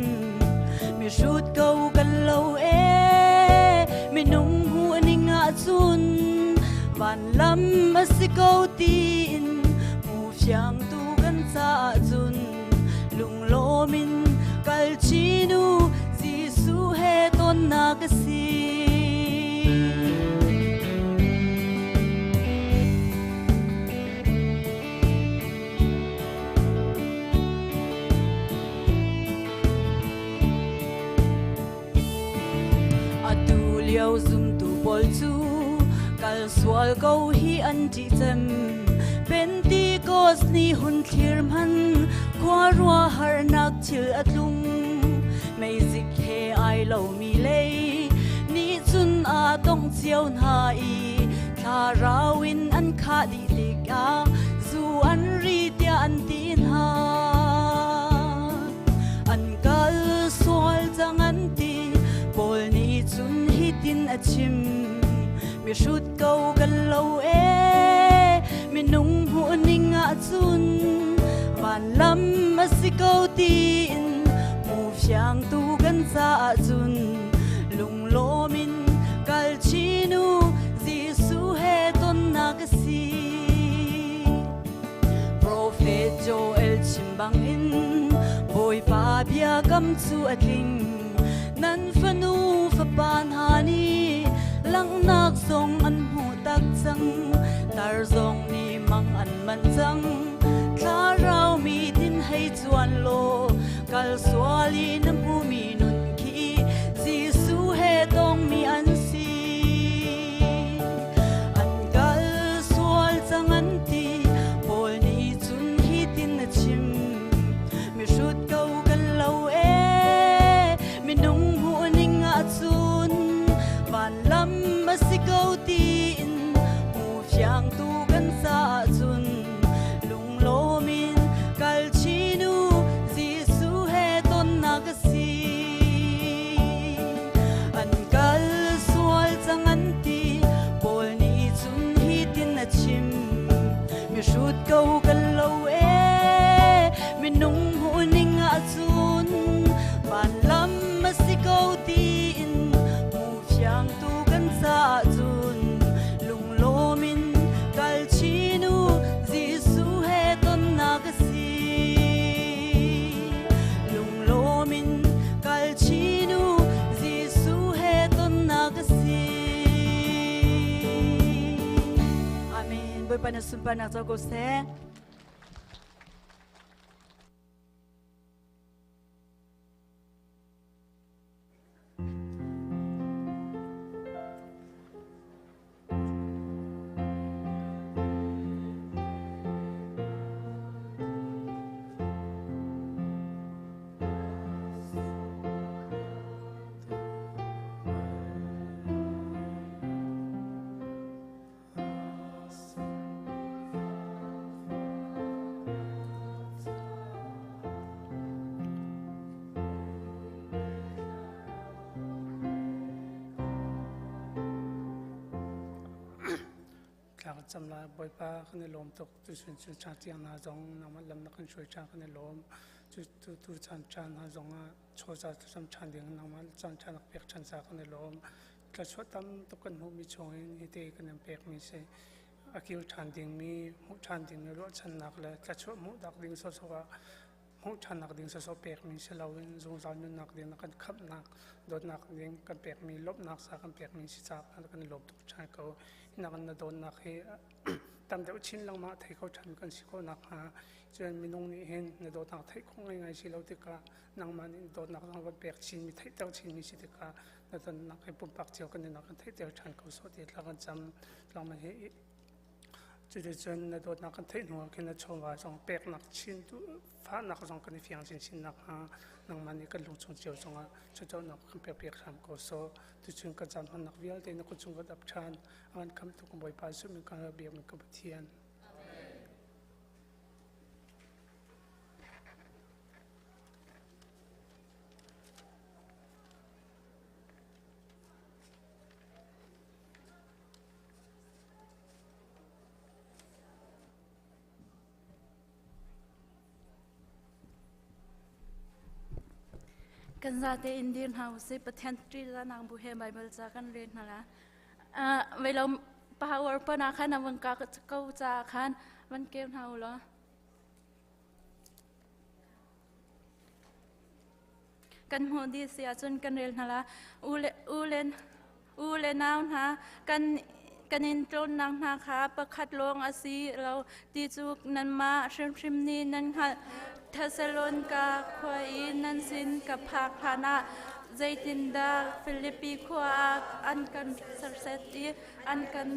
Mihrut ko kan lo e, minung hmuh ning ahcun van lam a si ko tiin hmu fiangtu kan caah cun lunglawm in kal chin u, Jesuh he tonnak a si. Atu lio zumtu pawl cu kal sual ko hi an ṭih cem. Pentecost ni hun thlir hman khua rua harnak thil a tlung. Meizik he ai lomi lei nih cun aa tong cio hna i thlarau in an khah dih tikah zu an ri tiah an ti hna. An kal sual cang an ti, Paul nih cun hitin a chim: Mihrut ko kan lo e, minung hmuh ning ahcun van lam a si ko tiin hmu fiangtu kan caah cun lunglawm in kal chin u, Jesuh he tonnak a si. Profet Joel chim bangin Bawipa biakam cu a tling. Nan fanu fapa hna nih langhnak zong an hmu tak cang. Tar zong nih mang an manh cang. Thlarau mi tin hei cuan law kal sual i na hmumi nun khi Jesuh he tongmi an si. An kal sual cang an ti, Paul nih cun hitin a chim: Mihrut ko kan lo e, minung hmuh ning ahcun van lam a si ko tiin hmu fiangtu kan caah cun lunglawm in kal chin u, Jesuh he tonnak a si. An kal sual cang an ti, Paul nih cun hitin a chim: Mihrut ko kan lo e, minung hmuh ning ahcun van lam a si ko tiin hmu fiangtu kan caah cun lunglawm in kal chin u, Jesuh he tonnak a si. Lunglawm in kal chin u, Jesuh he tonnak a si. Amen. Bawipa na sunparnak co ko seh. cam lai. Bawipa kan i lawm tuk. Tuchun chun caan tiang hna zong nangmah lam na kan hruai caan kan i lawm. Cu tu tu caan caan hna zong ah chawza thlacam ṭhan ding nangmah caan ṭha nak pek ṭhan ca kan i lawm. Thlachuah tam tuk kan hmuhmi chungin hi te kan in pekmi si. A kir ṭhan dingmi, hmuh ṭhan dingmi ruahchannak le thlachuah hmuh dak ding sawsawh ah hmuh ṭhannak ding sawsawh pekmi si loin zungzal nunnak ding na kan khamhnak dawtnak ding kan pekmi lawmhnak sa kan pekmi si caah kan i lawm tuk ṭhan ko. Hinak na dawtnak hi tam deuh chin lengmang thei kho ṭhan kan si khawh nakhnga cun minung nih hin na dawtnak theih khawh ngaingai si lo tikah nangmah nih dawtnak zong van pek chinmi theihter chinmi si tikah na dawtnak hi pumpak cio kan nunnak kan theihter ṭhan ko sawh ti thla kan cam tlangman hi cuticun na dawtnak kan theih hnu ah khin na chawva zong peknak chin tu fahnak zong kan i fiang chinchin nakhnga nangmah nih kan lungchung cio zongah cucawhnak kan pekpiak hram ko sawh. Tuchun kan caan hmannak vialte na kut chung kan ap ṭhan. A kan khamtu kan Bawipa Jesuh min kan biakmi ka Pathian. Kan zate in dir hna usih Pathian ṭihzahnak bu he Baibal ca kan rel hna la. Vei lo power pa na khan van ka ko ca khan van keu hna u law. Kan hmuh dih si ahcun kan rel hna la. U le u le U le nau hna, kan kan in tlawnnak hna kha pakhat lawng a si lo ti cu nanmah hrimhrim nih nan hngalh. Thesalonika khua i nan sin ka phak hlanah zeitindah Filipi khua ah an kan serset i an kan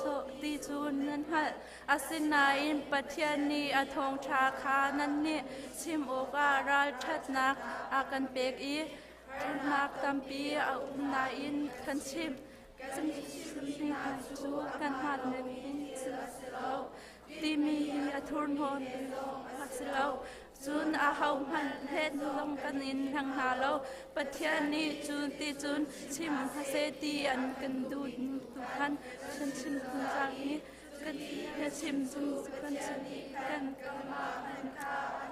sawh ti cu nan hngalh. Asinain Pathian nih a thawngṭha kha nannih chim awkah ralṭhatnak a kan pek i Ṭhatnak tampi a um nain kan chimh. Kan chimhmi hna cu kan hmaan in thil a si lo timi hi a thurhnawm a si lo. Cun ahohmanh hlet zong kan in hleng hna lo. Pathian nih cu ti cun chim hmaseh ti an kan duh tu khan kan chim zungzal i kan chim kan chim kan kan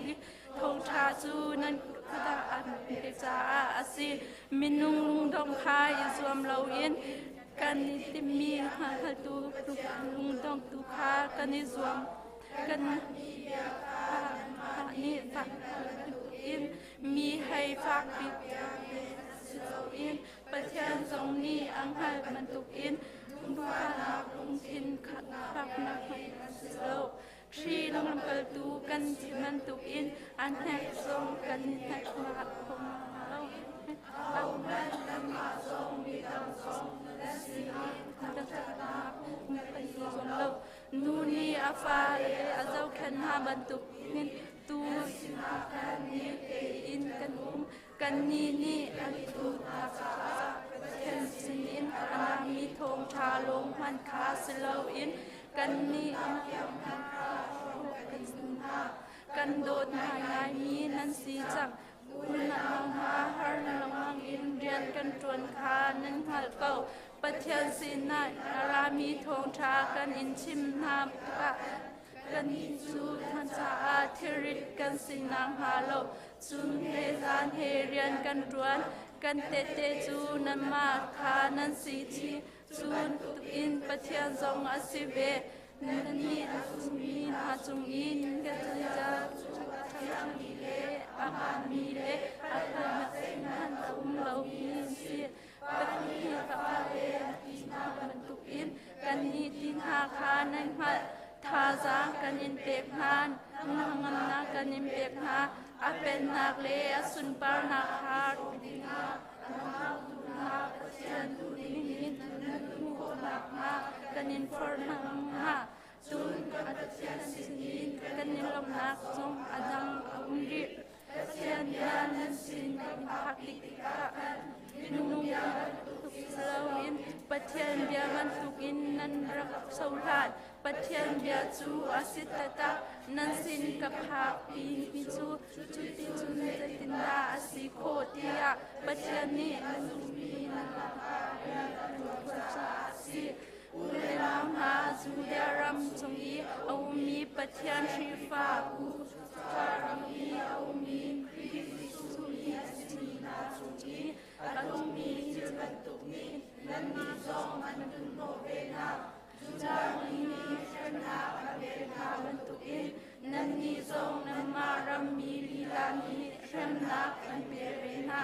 i Thawngṭha cu nan kut ah an pek caah a si. Minung lungdong kha i zuam loin kan i timhmi hngaltu lungdong tu kha kan i zuam. Kan nih fak in mi hei fakpi si loin Pathian zong nih a hngalh bantukin duhnak lungthin faknak hmanh si lo. Hri lamkaltu kan si bantukin a hnek zong kan i hnek hna lo. Ahohmanh kanmah zong midang zong nan sinah thangṭhatnak kan zuam lo. Nu nih a fale a zohkhenh hna bantukin tuu sinah khan ni tein kan um. Kannih nih an thuhnak caah Pathian sinin a rami thawngṭha lawng hmanh kha si loin kannih kan zumh hna. Kan dawt ngaingaimi nan si cang. Unau hna har lengmang in rian kan ṭuan kha nan hngalh ko. Pathian sinah a rami thawngṭha kan in chim hna tikah Kannih cu hna caah thilrit kan si nakhnga lo chun he zan he rian kan ṭuan. Kan tehte cu nanmah kha nan si chih. Cun in Pathian zong a si ve. Nannih a zummi hna cung i kan ca cu a ṭhami le a hmaanmi le a hmanh a um lomi an si. Pathian fapale an ti hna bantukin kannih ti hna kha nan hngalh. Thazaang kan in pek hna, hnangamnak kan in pek hna. A pennak le a sunparnak kha dingah duhnak Pathian duhning in nan hmuh khawh nakhnga kan in forh hna. Cun kan Pathian sinin kan i lawmhnak zong a dang a um rih. Pathian bia nan sin kan phak tikah minung bia bantuk si loin Pathian bia bantukin nan rak cohlan. Pathian bia cu a si taktak. Nan sin ka phakpi mi cu cuticun zeitindah a si khawh tiah Pathian nih a zummi nan lakah rian a ṭuan caah a si. U le nau hna, Judea ram chung i a ummi Pathian Khrihfabu, Judah ram i a ummi Khrih Jesuh mi a simi hna cung i a tlungmi thil bantuk nih nannih zong an tlunhnawh ve hna. Judah mi nih hremnak a pek hna bantukin nannih zong nanmah rammi lila nih hremnak an pek ve hna.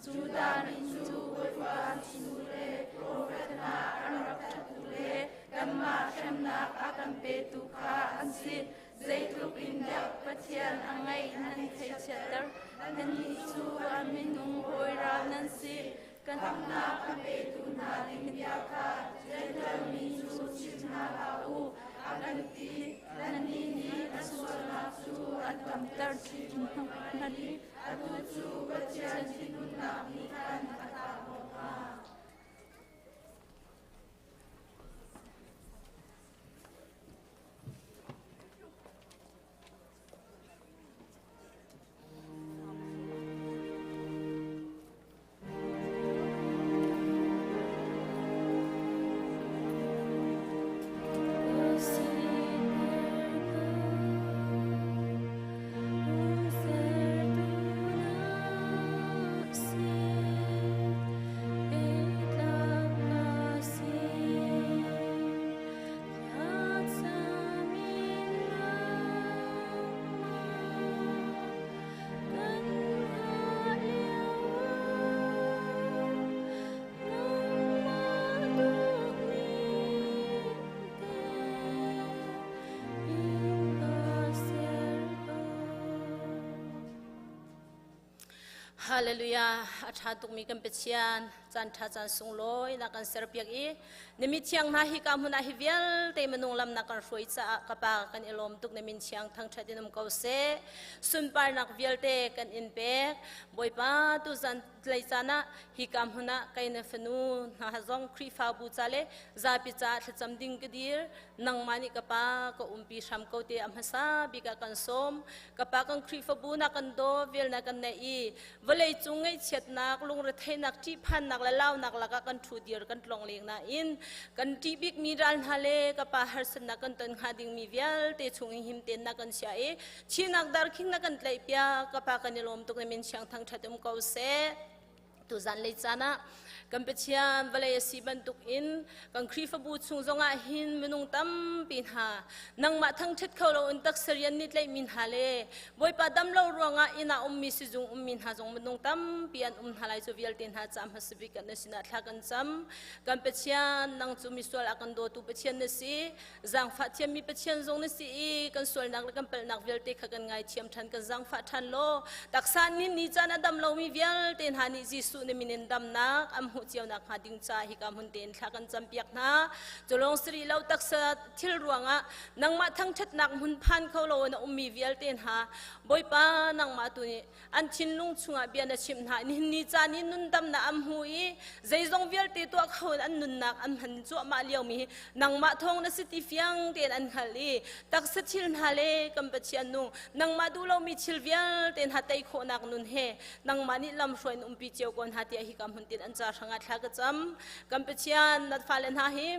Judah mi cu Bawipa Jesuh le profet hna an rak thattu le kanmah hremnak a kan petu kha an si. Zeitluk in deuh Pathian a ngeih nan theihchiatter. Nannih cu a minung hawi ral nan si. Kan hamnak a petu hna ding bia kha Jentail mi cu chim hna hlah u, a kan ti. Nannih nih a sualnak cu an tamter chin hna i atu cu Pathian thinhunnak nih khan a tlakhnawh hna. Hallelujah a tha tukmi kan Pathian caan tha caan sunglawi na kan serpiak i na mi thiang hna hi ka hmun ah hi vialte minung lam na kan hruai caah ka pa kan i lawm tuk na min thiang thangthat in um ko seh sunparnak vialte kan in pek Bawipa tu zan tlai caan ah hi ka hmun ah kai na fanu hna zong Khrihfabu ca le zapi ca thlacam ding ka dir nangmah nih ka pa ka umpi hram ko te a hmasa bik ah kan sawm ka pa kan Khrihfabu na kan daw vel na kan neih i vawlei cung ngaihchiatnak lungretheihnak ṭihphannak le launak lakah kan ṭhu dir kan tlong leng nain kan ṭih bikmi ral hna le ka pa harsatnak kan ton hnga dingmi vialte chung in him tein na kan chia i Chinak darkhing na kan tlaih piak ka pa kan i lawm tuk na min chiang thangṭhat um ko seh. Tuzan lei caan ah kan Pathian vawlei a si bantuk in kan Khrihfabu chung zongah hin minung tampi hna nangmah thangṭhat kho lo in taksa rian nih tlaihmi hna le Bawipa dam lo ruangah inn ah ummi sizung ummi hna zong minung tampi an um hna lai cu vialte hna ca hmasa bik kan sinah thla kan cam. Kan Pathian nang cu misual a kan dawtu Pathian na si. Zaangfah thiammi Pathian zong na si i kan sualnak le kan palhnak vialte kha kan ngaithiam ṭhan kan zaangfah ṭhan law taksa nih ni caan a dam lomi vialte hna nih Jesuh na min in damnak an hmuh cio nakhnga ding ca hika hmun tein thla kan campiak hna. Culawng si rih lo taksa thil ruangah nangmah thangṭhatnak hmun phan kho lo in a ummi vialte hna Bawipa nangmah tu nih an thinlung chungah bia na chimh hna nihin ni caan i nundamnak an hmu i zeizong vialte tuah kho in an nunnak an hman cuahmah liomi hi nangmah thawng na si ti fiang tein an hngalh i taksa thil hna le kan Pathian nung nangmah duh lomi thil vialte hna tei khawhnak nun he nangmah nih lamhruai in umpi cio ko hna tiah hika hmun tin an ca hrangah thla ka cam kan Pathian na fale hna hi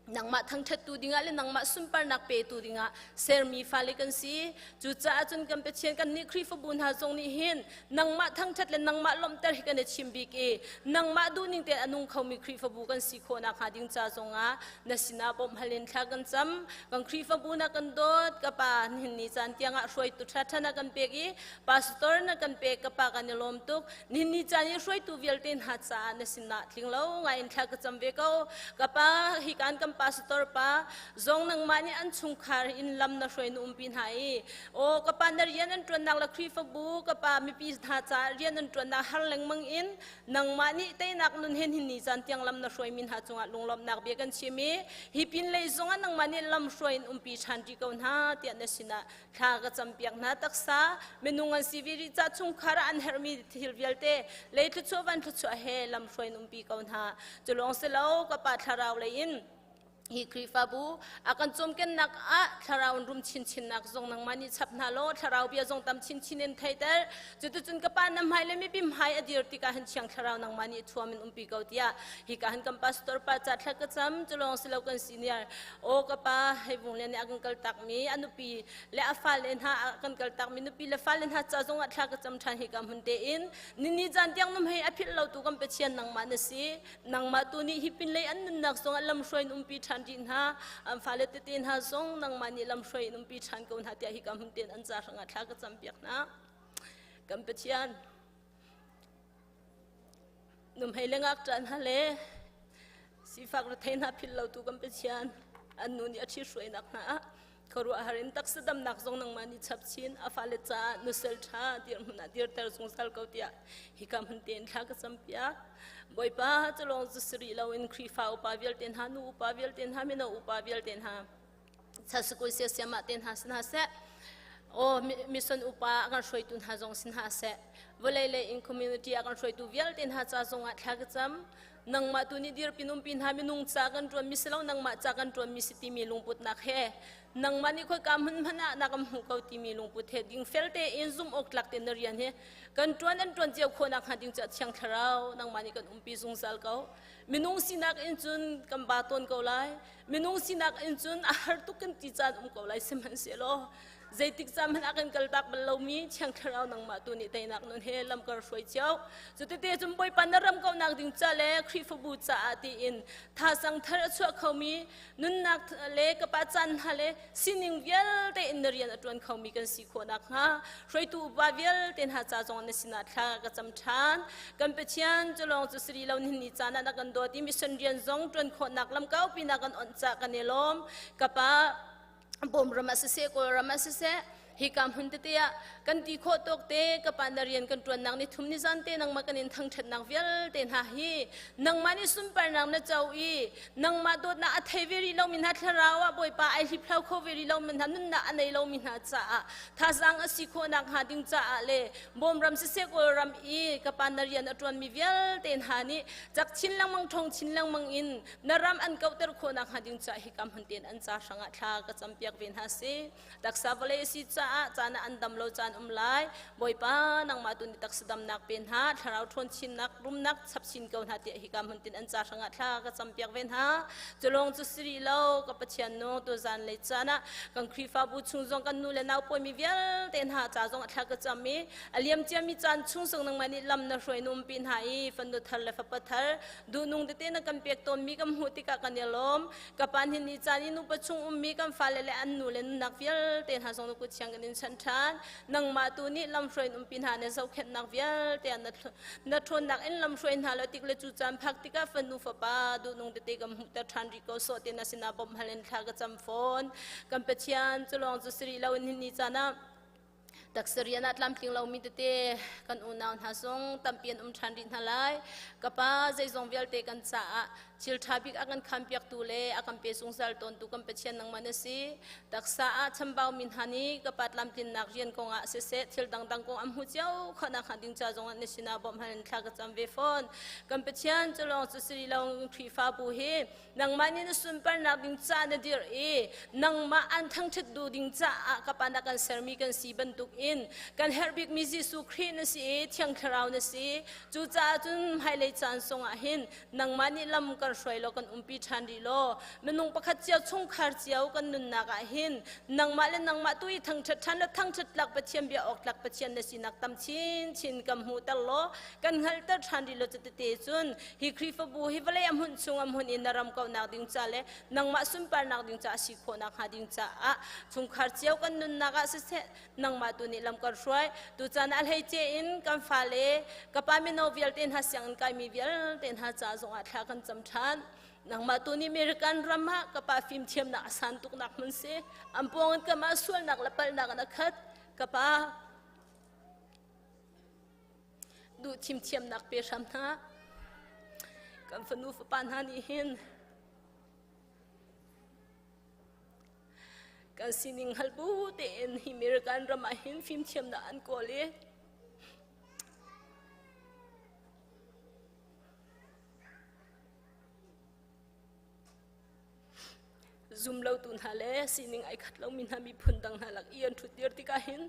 nangmah thangṭhattu dingah le nangmah sunparnak petu dingah sermi fale kan si. Cucaah cun kan Pathian kan nih Khrihfabu hna zong nih hin nangmah thangṭhat le nangmah lawmhter hi kan i chim bik i nangmah duhning tein a nung khomi Khrihfabu kan si khawh nakhnga ding ca zongah na sinah bawmh hal in thla kan cam. Kan Khrihfabu na kan dawt ka pa nihin ni caan tiangah hruaitu ṭhaṭha na kan pek i pastor na kan pek ka pa kan i lawm tuk. Nihin ni caan i hruaitu vialte hna caah na sinah tling lo ngai in thla ka cam ve ko. Ka pa hi kan kan pastor pa zong nangmah nih an chungkhar in lam na hruai na umpi hna i aw ka pa na rian an ṭuannak le Khrihfabu ka pa mipi hna caah rian an ṭuannak har lengmang in nangmah nih teinak nun hen hin ni caan tiang lam na hruaimi hna cungah lunglawmhnak bia kan chim i hi pin lei zongah nangmah nih lam hruai in umpi ṭhan rih ko hna tiah na sinah thla ka campiak hna taksa minung an si vi rih ca chungkhar ah an herhmi thil vialte lei thluachuah van thluachuah he lamhruai in umpi ko hna cu lawng si lo ka pa thlarau lei in. Hi Khrihfabu a kan cawmkennak ah thlarau in rum chinchinnak zong nangmah nih chap hna law thlarau bia zong tam chinchin in theiter. Cuticun ka pa na hmai le mipi hmai a dir tikah hin thiang thlarau nangmah nih thuam in umpi ko tiah hika hin kan pastor pa ca thla ka cam. Culawng silo kan senior o ka pa hei vung le nih a kan kal takmi a nupi le a fale hna a kan kal takmi nupi le fale hna ca zong ah thla ka cam ṭhan. Hika hmun tein nini caan tiang num hei a philh lo tu kan Pathian nangmah na si. Nangmah tu nih hi pinlei an nunnak zong ah lamhruai in umpi ṭhan rih hna. An fale tete hna zong nangmah nih lamhruai in umpi ṭhan ko hna tiah hika hmun tein an ca hrangah thla ka campiak hna. Kan Pathian, numhei le ngakṭah hna le sifak rethei hna philh lo tu kan Pathian, an nu nih a ṭhithruainak hna ah khuaruahhar in taksa damnak zong nangmah nih chap chin, a fale caah nusal ṭha dirhmun ah dirter zungzal ko tiah hika hmun tein thla ka campiak. Bawipa, culawng cu si rih loin Khrihfa upa vialte hna, nu upa vialte hna, mino upa vialte hna, chasukul siasiam ah te hna si hna seh, aw mission upa a kan hruaitu hna zong si hna seh, vawlei lei in community a kan hruaitu vialte hna ca zong ah thla ka cam. Nangmah tu nih dirpi numpi hna minung ca kan ṭuan mi si lo, nangmah ca kan ṭuan mi si timi lungputnak he, nangmah nih khoika hmun hmanh ah na kan hmuh ko timi lungput he dingfel tein zumh awk tlak tein na rian hi kan ṭuan an ṭuan cio khawhnak hnga ding cu Thiang Thlarau nangmah nih kan umpi zungzal ko. Minung sinak in cun kan ba tawn ko lai, minung sinak in cun a har tuk kan ti caan um ko lai, sihmanhsehlaw zeitik caan hmanh ah kan kaltak bal lomi Thiang Thlarau nangmah tu nih teinak nun he lam kan hruai cio. Cutete cun Bawipa na ram kaunak ding ca le Khrihfabu caah tiin thazang thar a chuah khomi nunnak le ka pa caan hna le sining vialte in na rian a ṭuan khomi kan si khawh nakhnga hruaitu upa vialte hna ca zong na sinah thla ka cam ṭhan. Kan Pathian, cu lawng cu si rih lo, nihin ni caan ah na kan dawt i mission rian zong ṭuan khawhnak lam kaupi na kan onh cah kan i lawm. Ka pa, Bawm ram ah siseh, Kawlram ah siseh, hika hmun tete ah kan ti khawh tawk te ka pa na rian kan ṭuannak ni thum ni zan te nangmah kan in thangṭhatnak vialte hna hi nangmah nih sunparnak na co i nangmah dawtnak a thei ve rih lomi hna thlarau ah Bawipa ai hliphlau kho ve rih lomi hna nunnak a nei lomi hna caah thazaang a si khawhnak hnga ding caah le Bawmram siseh Kawlram i ka pa na rian a ṭuanmi vialte hna nih cak chin lengmang ṭhong chin lengmang in na ram an kauhter khawhnak hnga ding caah hika hmun tein an ca hrangah thla ka campiak ve hna si. Taksa vawlei a si caah caan ah an dam lo caan um lai. Bawipa, nangmah tu nih taksa damnak pe hna, thlarau ṭhawn chinnak, rumnak chap chin ko hna tiah hika hmun tin an ca hrangah thla ka campiak ve hna. Culawng cu si rih lo, ka Pathian nu, tuzan lei caan ah kan Khrihfabu chung zong kan nu le nau pawimi vialte hna ca zong ah thla ka cam i a liam ciami caan chung zong nangmah nih lam na hruai numpi hna i fanu thar le fapa thar duhnung tete na kan pek tawnmi kan hmuh tikah kan i lawm. Ka pa nih ni caan i nupa chung ummi kan fale le an nu le nunnak vialte hna zong na kut thiang kan in chanh ṭhan. Nangmah tu nih lamhruai in umpi hna na zohkhenhnak vialte ah na ṭhawnnak in lamhruai hna lo tik le cu caan phak tikah fanu fapa duhnung tete kan hmuhter ṭhan rih ko sawh te na sinah bawmh hal in thla ka cam fawn. Kan Pathian, cu lawng cu si rih lo in ni caan ah taksa rian ah tlamtling lomi tete kan unau hna zong tampi an um ṭhan rih hna lai. Ka pa, zeizong vialte kan caah thil ṭha bik a kan khampiaktu le a kan pe zungzal tawntu kan Pathian nangmah na si. Taksa ah chambaumi hna nih ka pa tlamtlinnak rian kongah siseh thil dangdang kong an hmu cio khawhnak hnga ding ca zongah na sinah bawmh hal in thla ka cam ve fawn. Kan Pathian, cu lawng cu si rih lo, Khrihfabu hi nangmah nih na sunparnak ding ca na dirh i nangmah an thangṭhat duh ding caah ka pa na kan sermi kan si bantukin kan herh bikmi Jesuh Khrih na si i Thiang Thlarau na si. Cucaah cun hmailei caan sungah hin nangmah nih lam kan hruai law kan umpi ṭhan rih law minung pakhat cio chungkhar cio kan nunnak ah hin nangmah le nangmah tu i thangṭhat ṭhan law thangṭhat tlak Pathian bia awk tlak Pathian na sinak tam chinchin kan hmuhter law kan hngalhter ṭhan rih law cutete cun hi Khrihfabu hi vawlei a hmunh chung a hmun in na ram kauhnak ding ca le nangmah sunparnak ding ca a si khawhnak hnga ding caah chungkhar cio kan nunnak ah siseh nangmah tu nih lam kan hruai. Tucaan ah hleice in kan fale ka pa mino vialte hna sianginn kaimi vialte hna ca zongah thla kan cam ṭhan. Nangmah tu nih American ram ah ka pa fimthiamnak a san tuknak hmun si an pawng in kamah sualnak le palhnak in a khat. Ka pa duh thimthiamnak pe hram hna. Kan fanu fapa hna nih hin kan sining hal bu tein hi American ram ah hin fimthiamnak an kawl i Zum lo tu hna le sining ai khat lomi hna miphun dang hna lak i an ṭhut dir tikah hin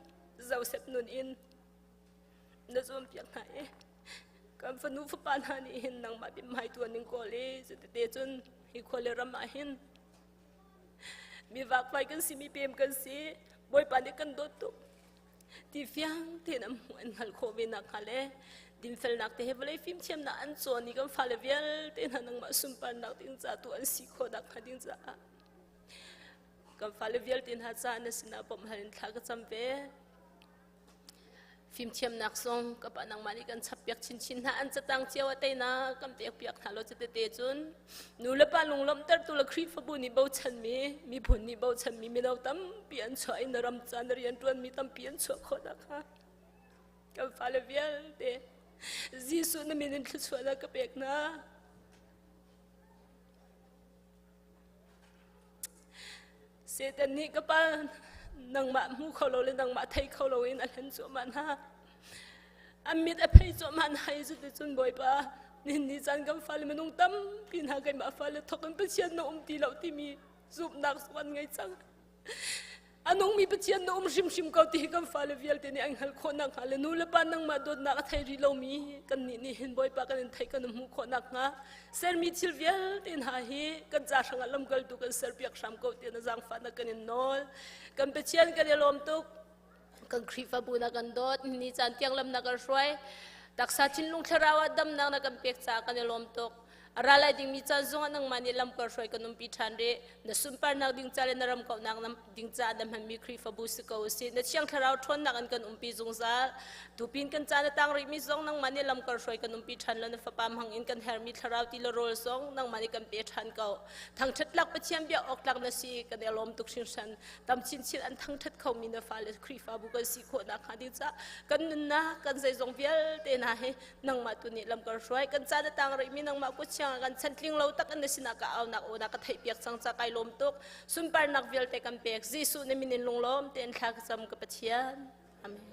Joseph nun in na zuampiak hna i kan fanu fapa hna nih hin nangmah mithmai tuan ning kawl i cutete cun hi khua le ram ah hin mi vakvai kan si mi pem kan si Bawipa nih kan dawt tuk ti fiang tein an hmuh an hngalh khawh ve nak hnga le dinfelnak te he vawlei fimthiamnak an cawn i kan fale vialte hna nangmah sunparnak ding ca tu an si khawh nak hnga ding caah kan fale vialte hna caah na sinah bawmh hal in thla ka cam ve. Fimthiamnak zong ka pa nangmah nih kan chappiak chinchin hna an catang cio a teinak kan pekpiak hna law cutete cun nu le pa lunglawmhtertu le Khrihfabu nih bochanmi miphun nih bochanmi mino tampi an chuah i na ram ca na rianṭuanmi tampi an chuah khawh nakhnga kan fale vialte Jesuh na min in thluachuahnak ka pek hna. Satan nih ka pa nangmah hmu kho lo le nangmah thei kho lo in a hlen cuahmah hna. An mit a phei cuahmah hna i cuticun Bawipa nihin ni caan kan fale minung tampi hna keimah fale thawk in Pathian na um ti lo timi zumhnak zong an ngei cang. A nungmi Pathian na um hrimhrim ko ti hi kan fale vialte nih an hngalh khawh nakhnga le nu le pa nangmah dawtnak a thei rih lomi kannih nih hin Bawipa kan in theih kan hmuh khawh nakhnga sermi thil vialte hna hi kan ca hrangah lamkaltu kan serpiak hram ko tiah na zaangfahnak kan in nawl. Kan Pathian kan i lawm tuk. Kan Khrihfabu na kan dawt. Ni caan tiang lam na kan hruai. Taksa thinlung thlarau ah damnak na kan pek caah kan i lawm tuk. A ra lai dingmi caan zongah nangmah nih lam kan hruai kan umpi ṭhan rih. Na sunparnak ding ca le na ram kauhnak ding caah na hmanmi Khrihfabu si ko usih. Na Thiang Thlarau ṭhawnnak in kan umpi zungzal. Tupin kan caan a tang rihmi zong nangmah nih lam kan hruai kan umpi ṭhan lo. Na Fapa hmang in kan herhmi Thlarau ti le rawl zong nangmah nih kan pe ṭhan ko. Thangṭhat tlak Pathian bia awk tlak na si kan i lawm tuk hringhran. Tam chinchin an thangṭhat khomi na fale Khrihfabu kan si khawh nakhnga ding caah kan nunnak kan zeizong vialte hna hi nangmah tu nih lam kan hruai kan caan a tang rihmi nangmah kut siang kan chan tling lo tak in na sinah ka aunak aw na ka theih piak cang ca kai lawm tuk sunparnak vialte kan pek Jesuh na min in lunglawm tein thla ka cam ka Pathian amen.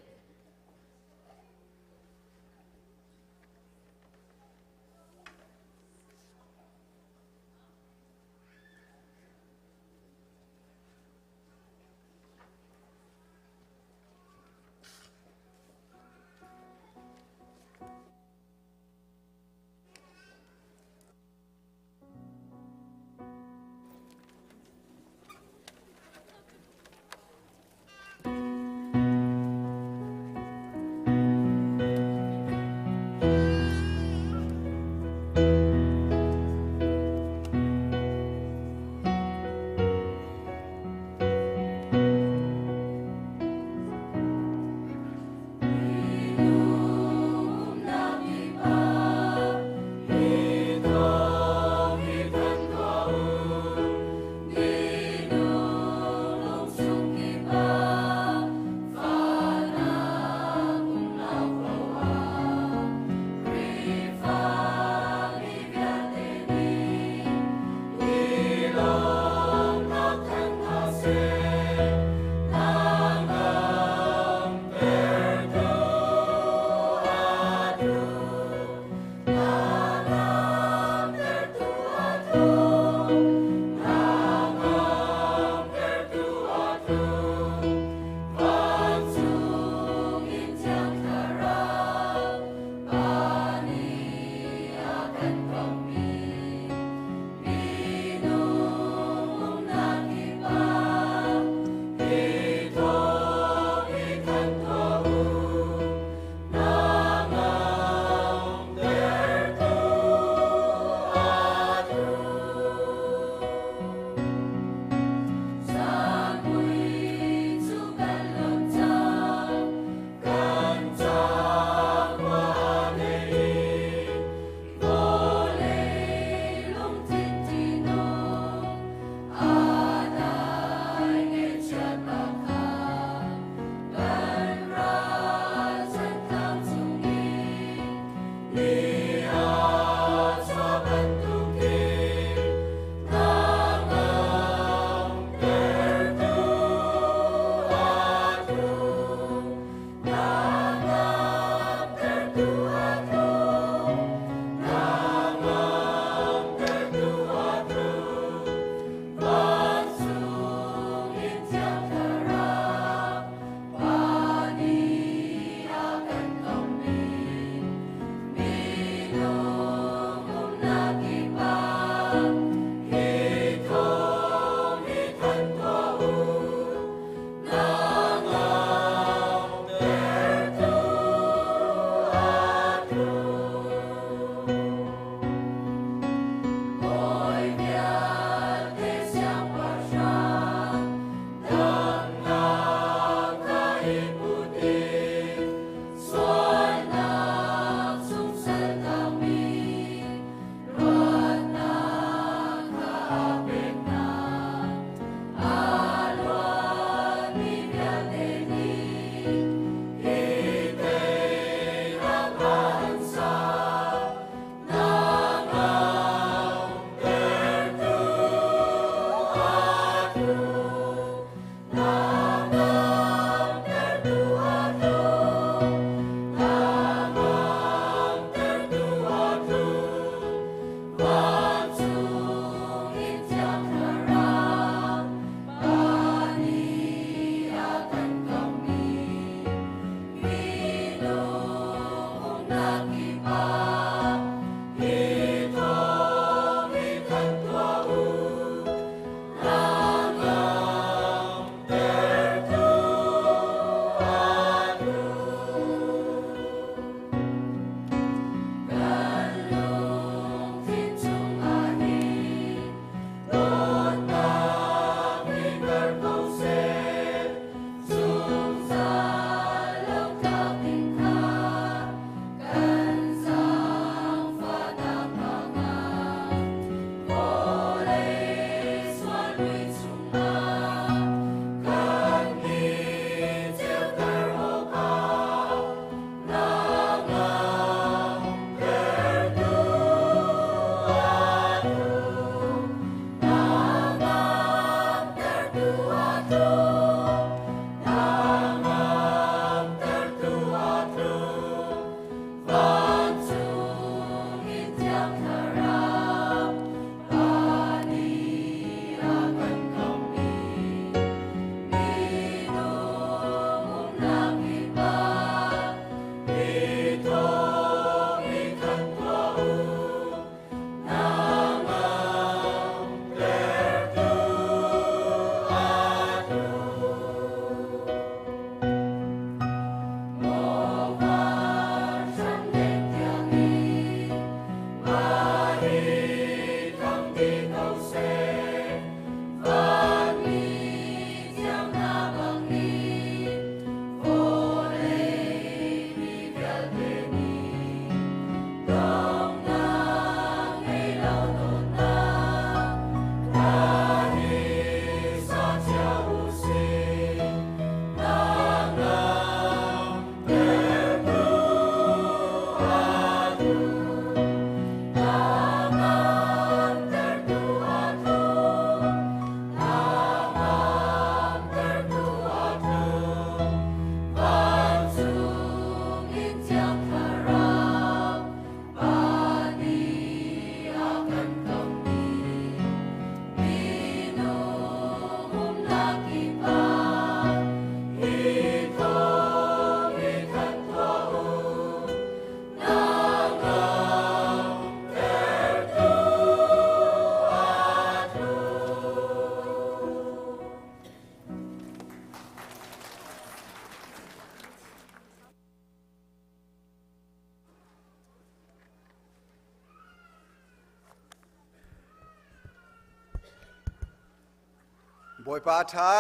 Bawipa a ṭha.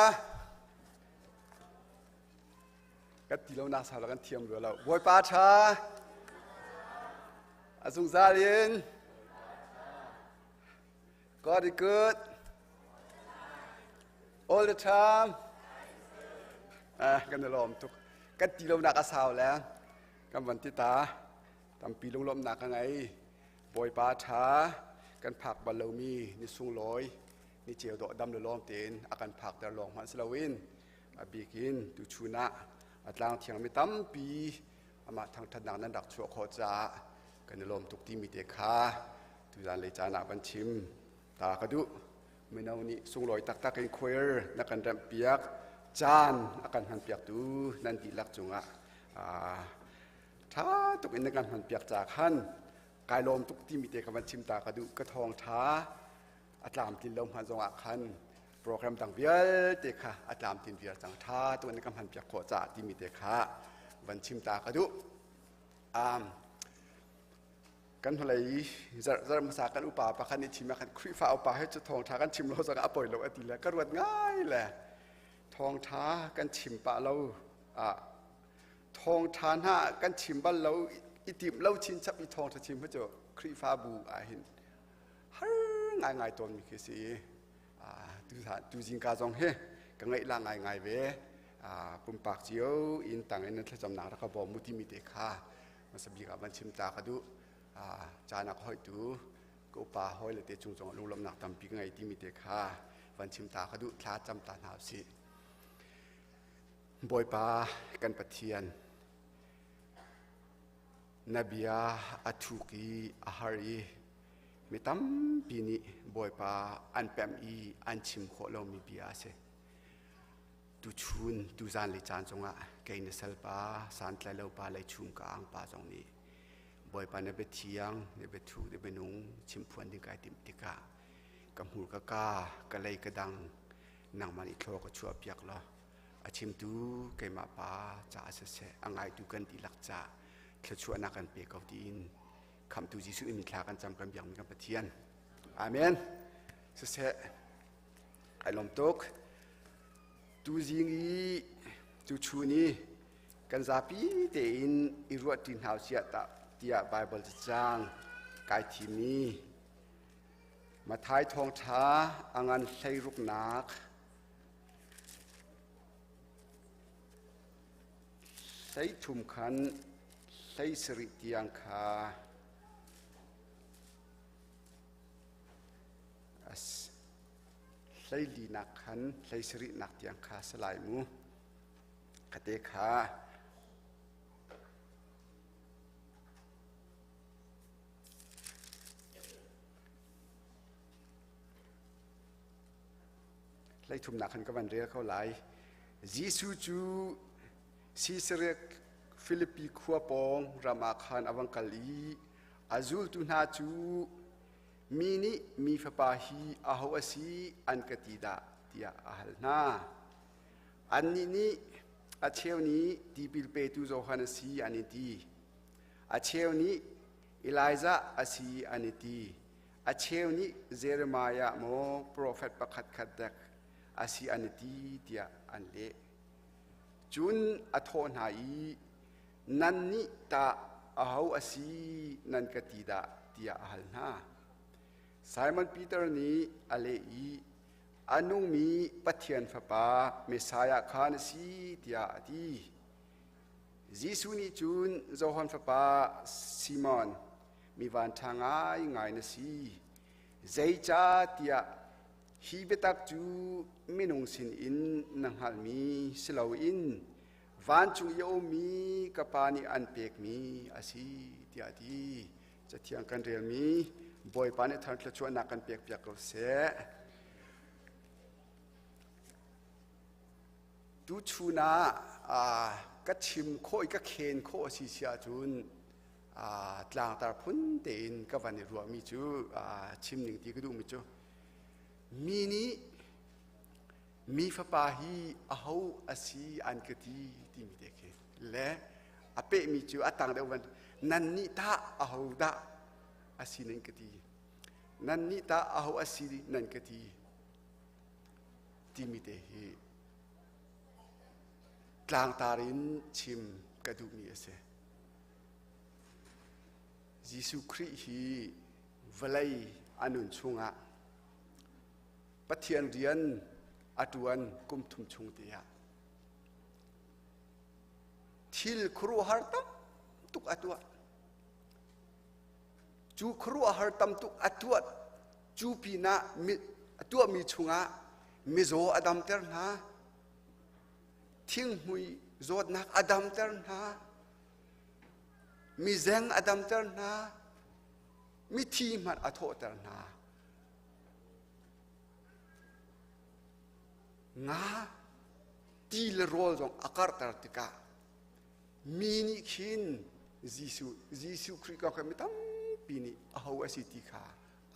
Kan ti lo nak sau kan thiam rua lo. Bawipa a ṭha. A zungzal in. God is good. All the time. Ah, kan i lawm tuk. Kan ti lo nak a sau le kan van ti ta. Tampi lunglawmhnak ka ngei. Bawipa a ṭha. Kan phak bal lomi ni sunglawi ni ceu dawh dam le lawm tein a kan phakter lawng hmanh si loin a bikin tuchun ah a tlang thiangmi tampi amah thangṭhatnak nan rak chuah khawh caah kan i lawm tuk timi te kha tuzan lei caan ah van chim ta ka duh. Mino nih sunglawi taktak in choir na kan remh piak caan a kan hman piaktu nan dihlak cungah ṭha tuk in na kan hman piak ca khan kai lawm tuk timi te ka van chim ta ka duh. Ka thawng ṭha a tlamtlin lo hmanh zongah khan program dang vialte kha a tlamtlin viar cang ṭha tuk in ka hman piak khawh caah timi te kha van chim ta ka duh. Kan hnulei zarh zarh hmasa kan upa pakhat nih chim ah khan Khrihfa upa he cu thawngṭha kan chim lo zongah a poi lo a ti le ka ruat ngai le thawngṭha kan chim pah lo ah thawngṭha hna kan chim bal lo i tim lo chinchap i thawngṭha chim hi cu Khrihfabu ah hin har ngaingai tawnmi khi si. Tu zingka zong hi ka ngaih la ngaingai ve. Pumpak cio in tang in thlacamnak rak ka bawm mu timi te kha hmasa bik ah van chim ta ka duh. Caan ah ka hoitu ka upa hawi le te cung zong lunglawmhnak tampi ka ngei timi te kha van chim ta ka duh. Thla cam ta hna usih. Bawipa kan Pathian, na bia a thuk i a har i mi tampi nih Bawipa an pemh i an chim khawh lomi bia a si. Tuchun tuzan le caan zongah kei na salpa santlai lo pa lei chung ka ang pa zong nih Bawipa na biathiang na biathu na bianung chimphuan ding kai timh tikah ka hmur ka ka ka lei ka dang nangmah nih thlaw ka chuah piak law a chimtu keimah pa caah siseh a ngaitu kan dihlak ca thluachuahnak kan pe ko tiin khamhtu Jesuh in thla kan cam kan biakmi kan Pathian. Amen. Siseh ai lawm tuk. Tu zing i tu chun i kan zapi tein i ruah ṭi hna siah ta tiah Bible cacang kai thimi Mathai thawngṭha a ngan hleiruknak 13 khan 17 tiang kha 14nak khan 17nak tiang kha si lai mu. Khate kha 13nak khan ka van rel ko lai. Jesuh cu Sisaria Filipi khua pawng ram ah khan a vang kal i a zultu hna cu mi nih mi fapa hi aho a si an ka ti dah tiah a hal hna. Annih nih a cheu nih tipil petu Johan a si an i ti. A cheu nih Elijah a si an i ti. A cheu nih Jeremiah maw profet pakhat khat dek a si an i ti tiah an leh. Cun a thawh hna i, Nannih tah aho a si nan ka ti dah tiah a hal hna. Simon Peter nih a leh i, A nungmi Pathian Fapa Messiah kha na si tiah a ti. Jesuh nih cun Johan fapa Simon, mi vanṭha ngaingai na si. Zeicahtiah hi biatak cu minung sinin na hngalhmi si loin vancung i a ummi ka Pa nih an pekmi a si tiah a ti. Cathiang kan relmi Bawipa nih thar thluachuahnak kan pekpiak ko seh. Tuchun ah ka chim khawh i ka khen khawh a si si ahcun tlangtar phun tein ka van i ruahmi cu chim ning ti ka duhmi cu mi nih mi fapa hi aho a si an ka ti timi te khi le a pehmi cu a tang deuh van nan nih tah aho dah a si nan ka ti nan nih tah aho a si nan ka ti. timi te hi tlangtar in chim ka duhmi a si. Jesuh Khrih hi vawlei a nun chungah Pathian rian a ṭuan kum thum chung te ah thil khuaruahhar tam tuk a tuah. Cu khuaruahhar tam tuk a tuah cu pinah a tuahmi chungah mizaw a damter hna, thinghmui zawtnak a damter hna, mizeng a damter hna, mithi hmanh a thawhter hna. Nga ti le rawl zong a karhter tikah mi nih khin Jesuh Jesuh Khrih kong kha mi tampi nih aho a si ti kha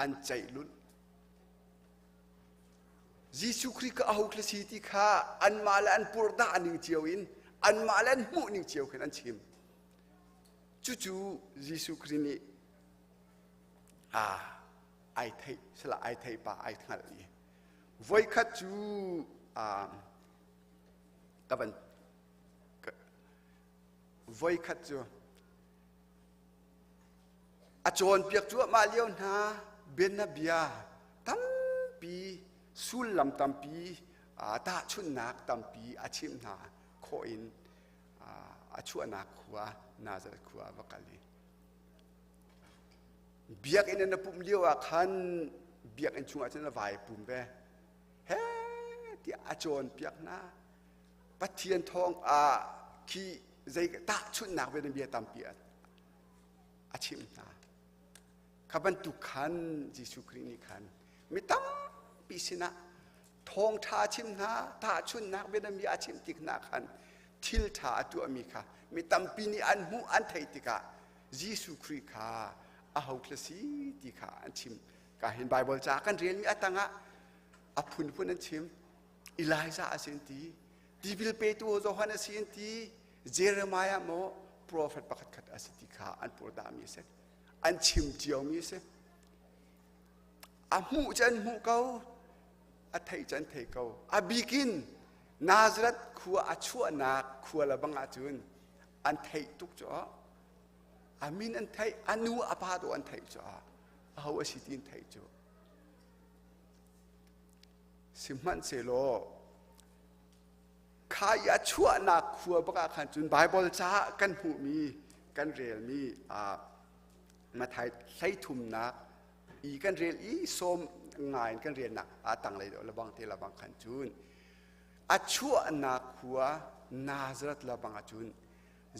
an ceih lulh. Jesuh Khrih ka aho si ti kha anmah le an purdah ning cio in anmah le an hmuh ning cio khin an chim. Cucu Jesuh Khrih nih a ai theih sila ai theih pa ai hngalh i voikhat cu ka van voikhat cu a cawnpiak cuahmah lio hna bianabia tampi sullam tampi tahchunhnak tampi a chimh hna khawh in a chuahnak khua Nazareth khua va kal i biakinn in a pumh lio ah khan biakinn chungah cun a vai pum ve he tiah a cawnpiak hna Pathian thawng ah khi zei tahchunhnak bia tampi a chimh hna. Kha bantuk khan Jesuh Khrih nih khan mi tampi sinah thawngṭha a chim hna, tahchunhnak bianabia a chimh tik hna khan thil ṭha a tuahmi kha mi tampi nih an hmuh an theih tikah Jesuh Khrih kha aho thla si ti kha an chim. Ka hin Baibal ca kan relmi a tangah a phunphun an chim. Elijah a si an ti, tipil petu Johan a si an ti, Jeremiah maw prophet pakhat khat a si ti kha an purdahmi a si. An chim ciomi a si. A hmuh cu an hmuh ko, a theih cu an thei ko. A bikin Nazareth khua a chuahnak khua le bang ahcun an theih tuk cu a min an theih, a nu a pa tu an theih cu aho a si ti an theih cu. Sihmanhsehlaw kha i a chuahnak khua bak ah khan cun Baibal caah kan hmuhmi kan relmi Matthai hleithumnak i kan rel i sawm ngai in kan relnak a tanglei deuh lebang te lebang khan cun a chuahnak khua Nazareth lebang ah cun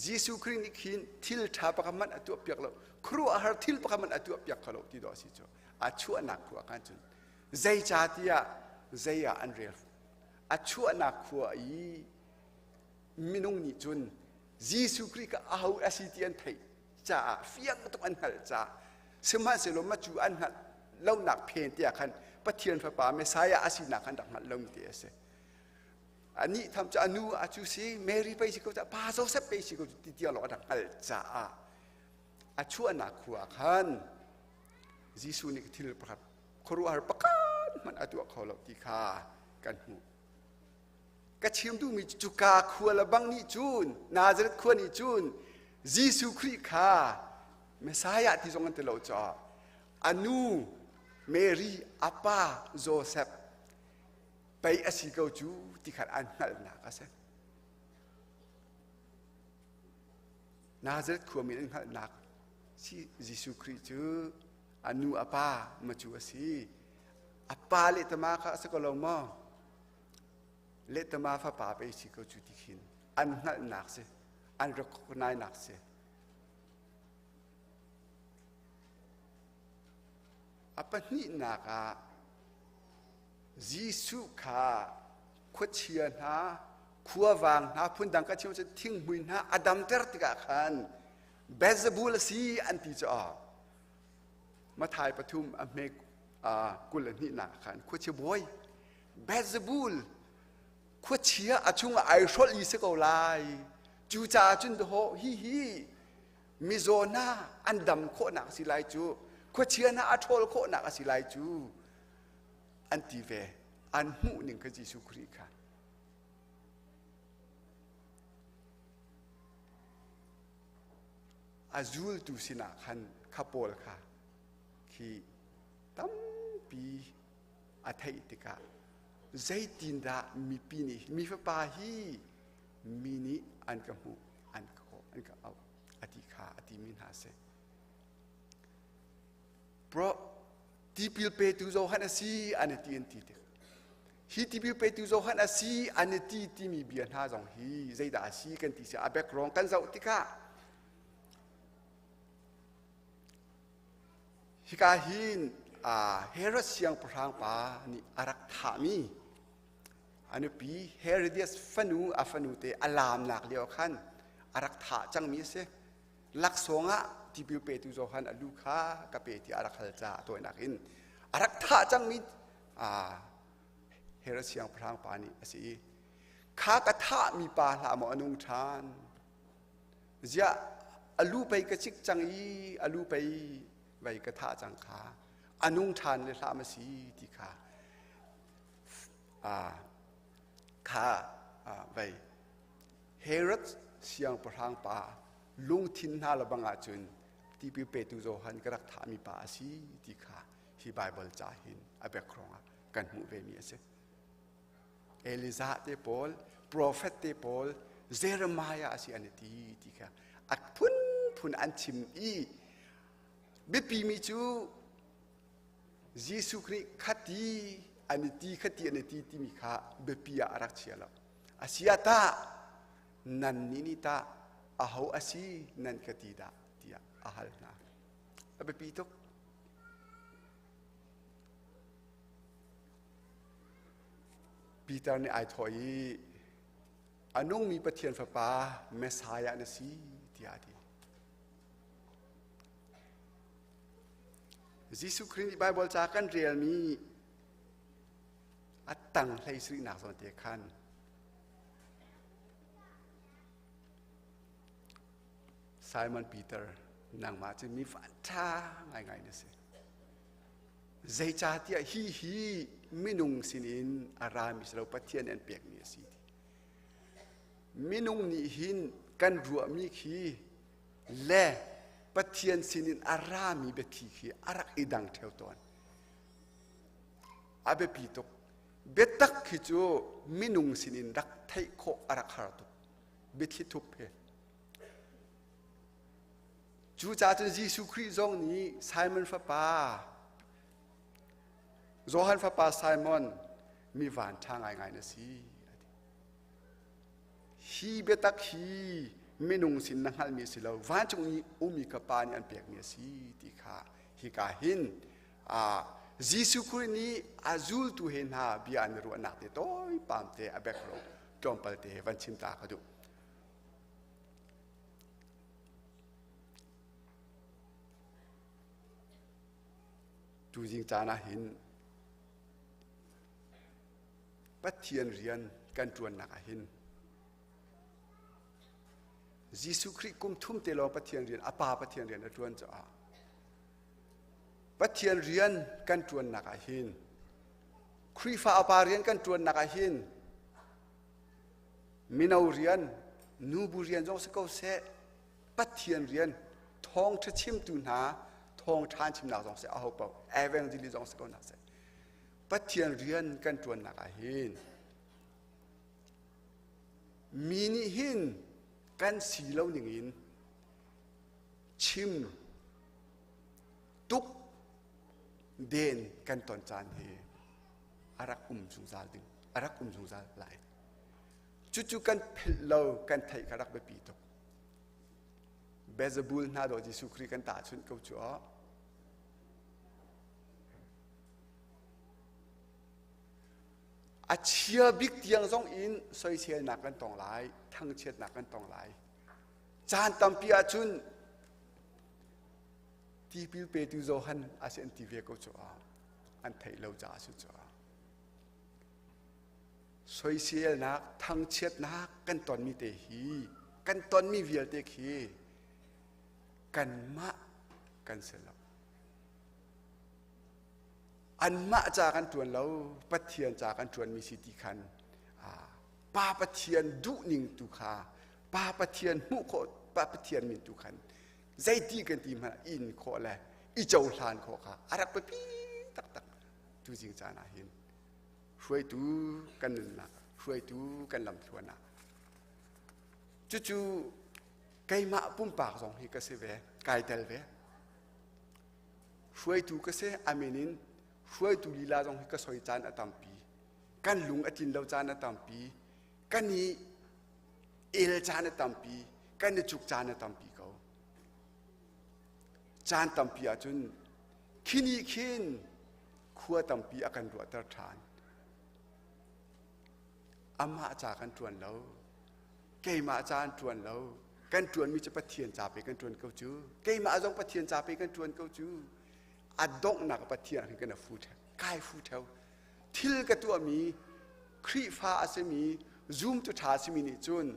Jesuh Khrih nih khin thil ṭha pakhat hmanh a tuahpiak lo khuaruahhar thil pakhat hmanh a tuahpiak kho lo ti dawh a si cu a chuahnak khua khan cun zeicahtiah zei ah an rel a chuahnak khua i minung nih cun Jesuh Khrih kha aho a si ti an theih caah fiang tuk an hngalh caah sihmanhsehlaw macu an hngalh lonak phen tiah khan Pathian fapa Messiah a sinak khan rak hngalh lomi te a si. Anih tham cu a nu a cu si Mary pei si ko pa Joseph pei si ko ti tiang lawng a rak hngalh caah a chuahnak khua khan Jesuh nih thil pakhat khuaruahhar pakhat hmanh a tuah kho lo ti kha kan hmuh. Ka chim duhmi cu cuka khua le bang nih cun Nazareth khua nih cun Jesuh Khrih kha Messiah ti zong an ti lo caah a nu Mary a pa Joseph pei a si ko cu ti khan an hngalhnak a si. Nazareth khuami an hngalhnak si Jesuh Khrih cu a nu a pa macu a si. A pa lehtama kha a si ko lo maw? Lehtama fapa pei si ko cu ti khin an hngalhnak si, an recognize si. A pahnihnak ah Jesuh kha khuachia hna, khuavang hna, phundang ka chim cu thinghmui hna a damter tikah khan Beelzebul a si an ti cu Mathai pathum a hme 22nak khan khuachia bawi Beelzebul khuachia a chungah ai hrolh i si ko lai. Cucaah cun dawh hi hi mizaw hna an dam khawhnak a si lai cu khuachia hna a ṭhawl khawhnak a si lai cu an ti ve. An hmuh ning kha Jesuh Khrih kha. A zultu sinah khan kha pawl kha khi tampi a theih tikah zeitindah mipi nih mi fapa hi mi nih an ka hmuh an ka kawh an ka auh a ti kha a timi hna a si. Bro, tipil petu Johan a si an i ti an ti tik. Hi tipil petu Johan a si an i ti timi bia hna zong hi zeidah a si kan ti si a background kan zoh tikah hika hin Herod siangpahrang pa nih a rak thahmi a nupi Herodias fanu a fanu te a laamnak lio khan a rak thah cangmi a si. Laksawng ah tipil petu Johan a lu kha ka pe tiah a rak hal caah tawinak in a rak thah cangmi Herod siangpahrang pa nih a si i kha ka thahmi pa hlah maw a nung ṭhan ziah a lu pei ka cik cang i a lu pei vei ka thah cang kha a nung ṭhan le hlah ma si ti kha kha vei Herod siangpahrang pa lungthin hna le bang ahcun tipil petu Johan ka rak thahmi pa a si ti kha hi Baibal ca hin a background ah kan hmuh ve mi a si. Elijah te pawl, prophet te pawl, Jeremiah a si an i ti ti kha a phunphun an chim i biapi mi cu Jesuh Khrih khati an i ti khati an i ti timi kha biapi ah a rak chia lo. A si ah tah nannih nih tah aho a si nan ka ti dah tiah a hal hna. A biapi tuk. Peter nih ai thawh i a nungmi Pathian Fapa Messiah na si tiah a ti. Jesuh Khrih nih Baibal ca kan relmi a tang hlei sarihnak zawn te khan Simon Peter nangmah cu mi ṭha ngaingai na si. Zeicahtiah hi hi minung sinin a rami si lo Pathian nih an pekmi a si ti. Minung nih hin kan ruahmi khi le Pathian sinin a rami biathli khi a rak i dang ṭheo tawn. A biapi tuk. Biatak khi cu minung sinin rak theih khawh a rak har tuk. Biathli thup he. Cucaah cun Jesuh Khrih zong nih Simon fapa Johan fapa Simon mi van ṭha ngaingai na si a ti. Hi biatak hi minung sin na hngalhmi a si lo vancung i ummi ka pa nih an pekmi a si ti kha hika hin Jesuh Khrih nih a zultu he hna bia an i ruahnak te tawi pam te a background tlawmpal te van chim ta ka duh. Tuzing caan ah hin Pathian rian kan ṭuannak ah hin Jesuh Khrih kum thum te lawng Pathian rian a pa Pathian rian a ṭuan caah Pathian rian kan ṭuannak ah hin Khrihfa a pa rian kan ṭuannak ah hin mino rian nubu rian zong si ko seh Pathian rian thawngṭha chimtu hna thawngṭha an chimnak zong seh aho paoh evangelist zong si ko hna seh Pathian rian kan ṭuannak ah hin mi nih hin kan si lo ning in chim tuk den kan ton caan hi a rak um zungzal ding a rak um zungzal lai cucu kan philh lo kan theih kha rak biapi tuk Beelzebul hna dawh Jesuh Khrih kan tahchunh ko cu aw a chia bik tiang zong in soiselnak kan tong lai thangchiatnak kan tong lai caan tampi ahcun tipil petu Johan a si an ti ve ko cu an theih lo caah si cu soiselnak thangchiatnak kan tonmi te hi kan tonmi vialte khi kanmah kan si lo. Anmah ca kan ṭuan lo, Pathian ca kan ṭuanmi si ti khan Pa Pathian duhning tu kha Pa Pathian hmuh khawh Pa Pathian min tu khan zeiti kan ti hmanh in khawh le i cohlan khawh kha a rak biapi taktak tuzing caan ah hin hruaitu kan nunnak hruaitu kan lamthluan ah cucu keimah pumpak zong hi ka si ve kai tel ve hruaitu ka si amin in hruaitu lila zong hi ka soi caan a tampi kan lung a tlin lo caan a tampi kan i el caan a tampi kan i cuk caan a tampi ko caan tampi ahcun khini khin khua tampi a kan ruahter ṭhan amah ca kan ṭuan lo keimah ca an ṭuan lo kan ṭuanmi cu Pathian ca pe kan ṭuan ko cu keimah zong Pathian ca pe kan ṭuan ko cu a donghnak Pathian hin kan fu ṭheu kai fu ṭheu thil ka tuahmi Khrihfa a simi zumtu ṭha a simi nih cun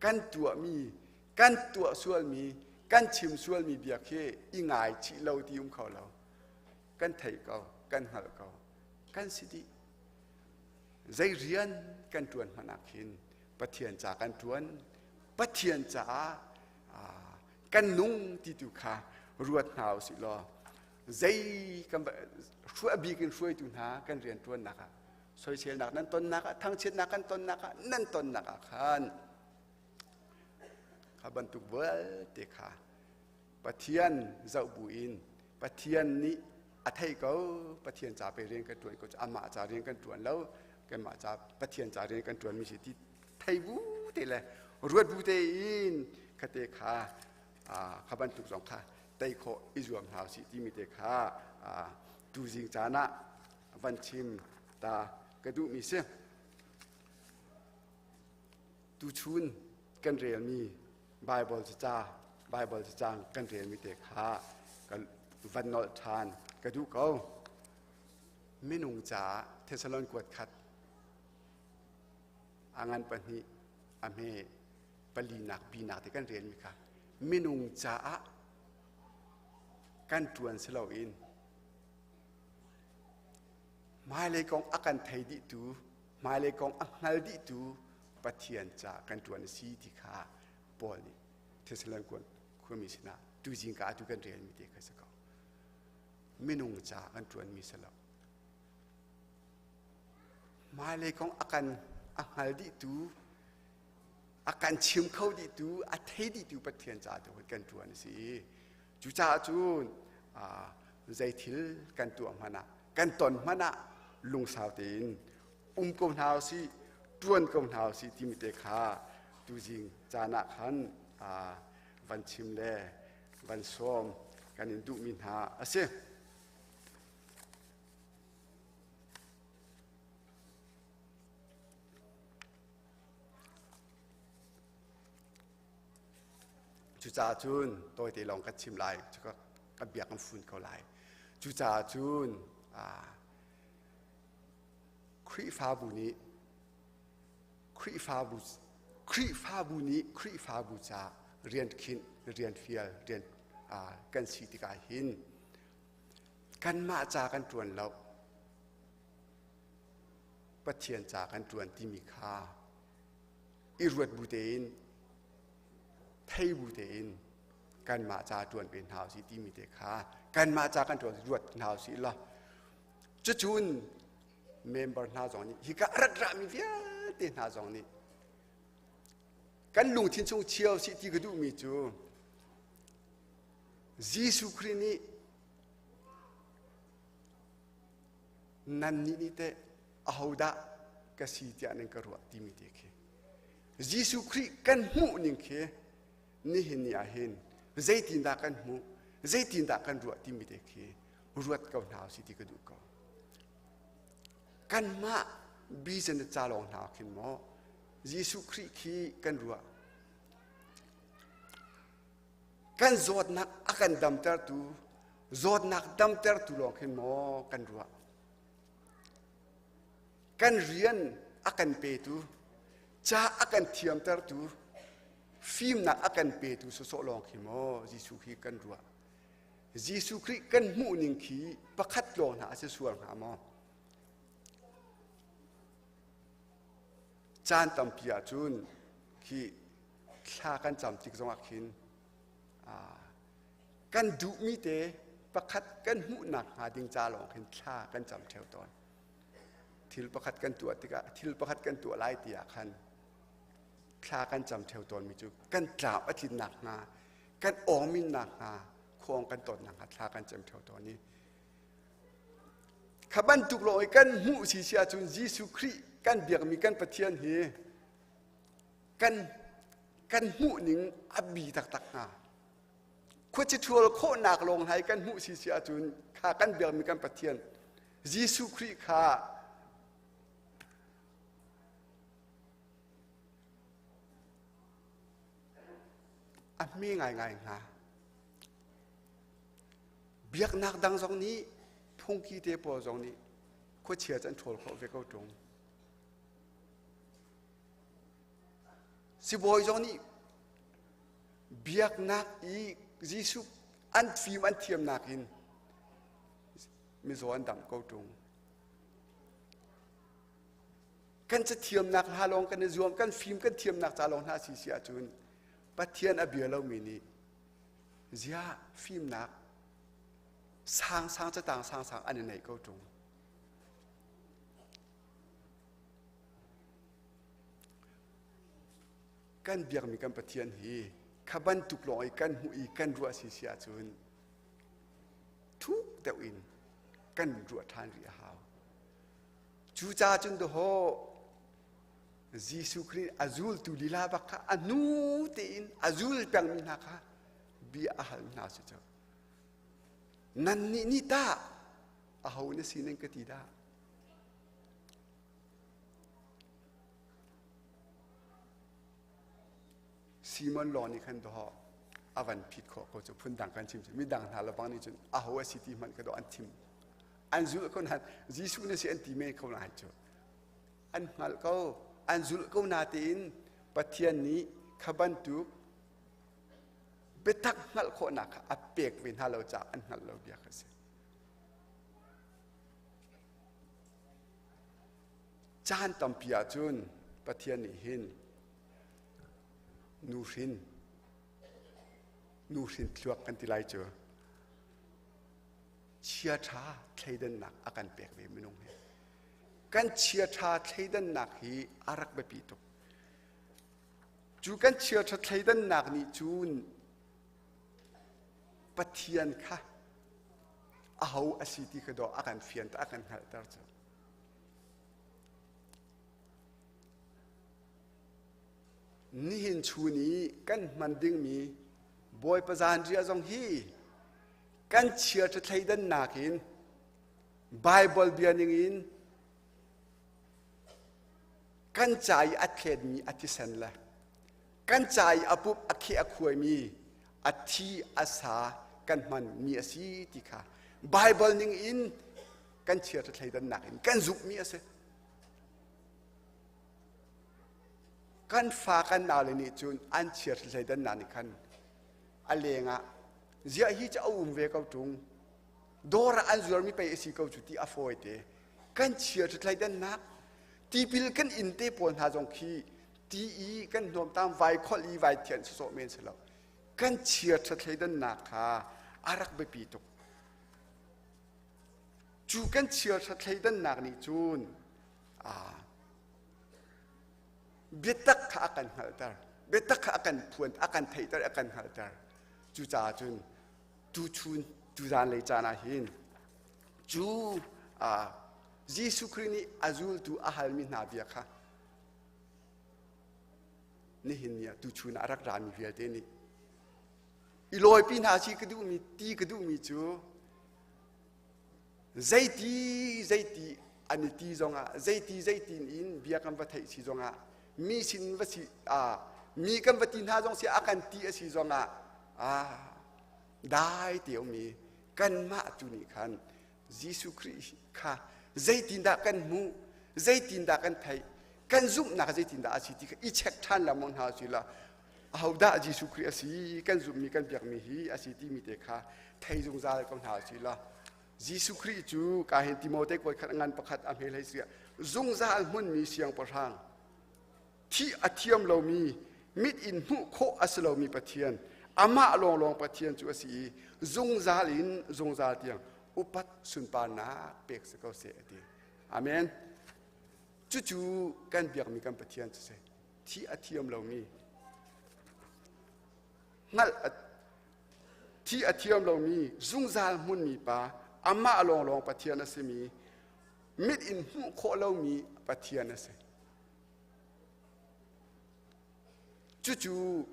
kan tuahmi kan tuah sualmi kan chim sualmi bia khi i ngaichih lo ti um kho lo kan theih ko kan hngalh ko kan si dih zei rian kan ṭuan hmanh ah khin Pathian ca kan ṭuan Pathian caah kan nung ti tu kha ruat hna usih law zei kan hruai bik in hruaitu hna kan rian ṭuannak ah soiselnak nan tonnak ah thangchiatnak kan tonnak ah nan tonnak ah khan kha bantuk vialte kha Pathian zoh buin Pathian nih a thei ko Pathian ca pe rian kan ṭuan ko amah ca rian kan ṭuan lo kanmah ca Pathian ca rian kan ṭuan mi si ti thei bu te le ruat bu te in khate kha kha bantuk zong kha tei khawh i zuam hna usih timi te kha tuzing caan ah van chim ta ka duhmi si. Tuchun kan relmi Bible ca Bible cacang kan relmi te kha kan van nolh ṭhan ka duh ko. Minung caah Thessalon kuat khat a ngan pahnih a hme palinak binak te kan relmi kha minung caah kan ṭuan si loin hmailei kong a kan thei dihtu hmailei kong a hngal dihtu Pathian ca kan ṭuan a si ti kha Paul nih Thessalonian khuami sinah tuzing ka atu kan relmi te kha si ko. Minung ca kan ṭuanmi si lo. Hmailei kong a kan a hngal dihtu a kan chim kho dihtu a thei dihtu Pathian ca tu kan ṭuan a si. Cucaah cun zei thil kan tuah hmanh ah kan ton hmanh ah lungsau tein um ko hna usih ṭuan ko hna usih timi te kha tuzing caan ah khan van chim le van sawm kan in duhmi hna a si. Cucaah cun tawite lawng ka chim lai, ka bia kan fun ko lai. Cucaah cun Khrihfabu nih Khrihfabu Khrihfabu nih Khrihfabu ca rian khinh, rian fial, rian kan si tikah hin kanmah ca kan ṭuan lo. Pathian ca kan ṭuan timi kha i ruat bu tein thei bu tein kanmah ca ṭuan ve hna usih timi te kha kanmah ca kan ṭuan ruat hna usih law cucun member hna zong nih hika a rat rami vialte hna zong nih kan lungthin chung chia usih ti ka duhmi cu Jesuh Khrih nih nannih nih teh ahodah ka si tiah nan ka ruah timi te khi Jesuh Khrih kan hmuh ning khi nihin ni ah hin zeitindah kan hmuh zeitindah kan ruah timi te khi ruat ko hna usih ti ka duh ko kanmah bizen ca lawng hna khin maw Jesuh Khrih khi kan ruah kan zawtnak a kan damtertu zawtnak damtertu lawng khin maw kan ruah kan rian a kan petu ca a kan thiamtertu fimnak a kan petu sawsawh lawng khi maw Jesuh khi kan ruah. Jesuh Khrih kan hmuh ning khi pakhat lawng hna a si sual hnga maw? Caan tampi ahcun khi thla kan cam tik zongah khin kan duhmi te pakhat kan hmuhnak hnga ding ca lawng khin thla kan cam ṭheo tawn. Thil pakhat kan tuah tikah thil pakhat kan tuah lai ti ah khan thla kan cam ṭheo tawnmi cu kan tlam a tlinnak hnga kan awngminnak hnga khuang kan tawnnak hnga thla kan cam ṭheo tawn i kha bantuk lawng i kan hmuh si si ahcun Jesuh Khrih kan biakmi kan Pathian hi kan kan hmuh ning a bi taktak hnga. Khuaci ṭhual khawhnak lawng hna i kan hmuh si si ahcun kha kan biakmi kan Pathian Jesuh Khrih kha a hme ngaingai hnga. Biaknak dang zong nih phungki te pawl zong nih khuachia cu an ṭhawl khawh ve ko ṭung. Sibawi zong nih biaknak i Jesuh an fim an thiamnak in mizaw an dam ko ṭung. Kan cathiamnak hna lawng kan i zuam, kan fim kan thiamnak ca lawng hna si si ahcun Pathian a bia lomi nih ziah fimnak sangsang catang sangsang an i neih ko ṭung. Kan biakmi kan Pathian hi kha bantuk lawng i kan hmuh i kan ruah si si ahcun thuk deuh in kan ruah ṭhan rih a hau. Cucaah cun dawhaw Jesuh Khrih a zultu lila bak kha a hnu tein a zul pengmi hna kha bia a hal hna si cu. Nannih nih tah aho na si nan ka ti dah? Simon lawng nih khan dawh a van phit khawh ko cu phundang kan chim midang hna le bang nih cun aho a si ti hmanh ka dawh an thim an zulh ko na Jesuh na si an ti men ko lai cu an hngalh ko an zulh ko na tein Pathian nih kha bantuk biatak hngalh khawhnak kha a pek ve hna lo caah an hngalh lo bia kha si Caan tampi ahcun Pathian nih hin nuhrin nuhrin thluak kan ti lai cu chiaṭha thleidannak a kan pek ve minung hi. Kan chiaṭha thleidannak hi a rak biapi tuk. Cu kan chiaṭha thleidannak nih cun Pathian kha aho a si ti kha dawh a kan fian a kan hngalhter cu. Nihin chun i kan hman dingmi Bawipa zanriah zong hi kan chiaṭha thleidannak in Baibal bia ningin kan ca i a thletmi a thisen le kan ca i a pup a kheh a khuaimi a thi a sa kan hmanmi a si ti kha Baibal ning in kan chiaṭha thleidannak in kan zumhmi a si. Kan fa kan naule nih cun an chiaṭha thleidannak nih khan a lengah ziah hi cu a um ve ko ṭung dawr ah an zuarmi pei a si ko cu ti a fawi te kan chiaṭha thleidannak tipil kan inn te pawl hna zong khi ti i kan hnawmtam vai kholh i vai thian sawsawh men si lo kan chiaṭha thleidannak kha a rak biapi tuk cu kan chiaṭha thleidannak nih cun biatak kha a kan hngalhter biatak kha a kan phuan a kan theihter a kan hngalhter cucaah cun tuchun tuzan lei caan ah hin cu Jesuh Khrih nih a zultu a halmi hna bia kha nihin ni ah tuchun ah a rak rami vialte nih i lawipi hna si ka duhmi ti ka duhmi cu zeiti zeiti an i ti zongah zeiti zeiti in bia kan va theih si zongah mi sin va si mi kan va ti hna zong si a kan ti a si zongah dai te um i kanmah tu nih khan Jesuh Khrih kha zeitindah kan hmuh zeitindah kan theih kan zumhnak zeitindah a si ti kha i check ṭhan lengmang hna usih law. Ahodah Jesuh Khrih a si, kan zumhmi kan biakmi hi a si timi te kha thei zungzal ko hna usih law Jesuh Khrih cu ka hin Timote kawi khat ngan pakhat a hmel hei si zungzal hmunmi siangpahrang, thih a thiam lomi, mit in hmuh khawh a si lomi Pathian, amah lawnglawng Pathian cu a si i zungzal in zungzal tiang upat sunparnak pek si ko seh a ti. Amen. Cucu kan biakmi kan Pathian cu si. Thih a thiam lomi, hngalh thi a thiam lomi, zungzal hmunmi pa, amah lawnglawng Pathian a simi, mit in hmuh khawh lomi Pathian a si. Cucu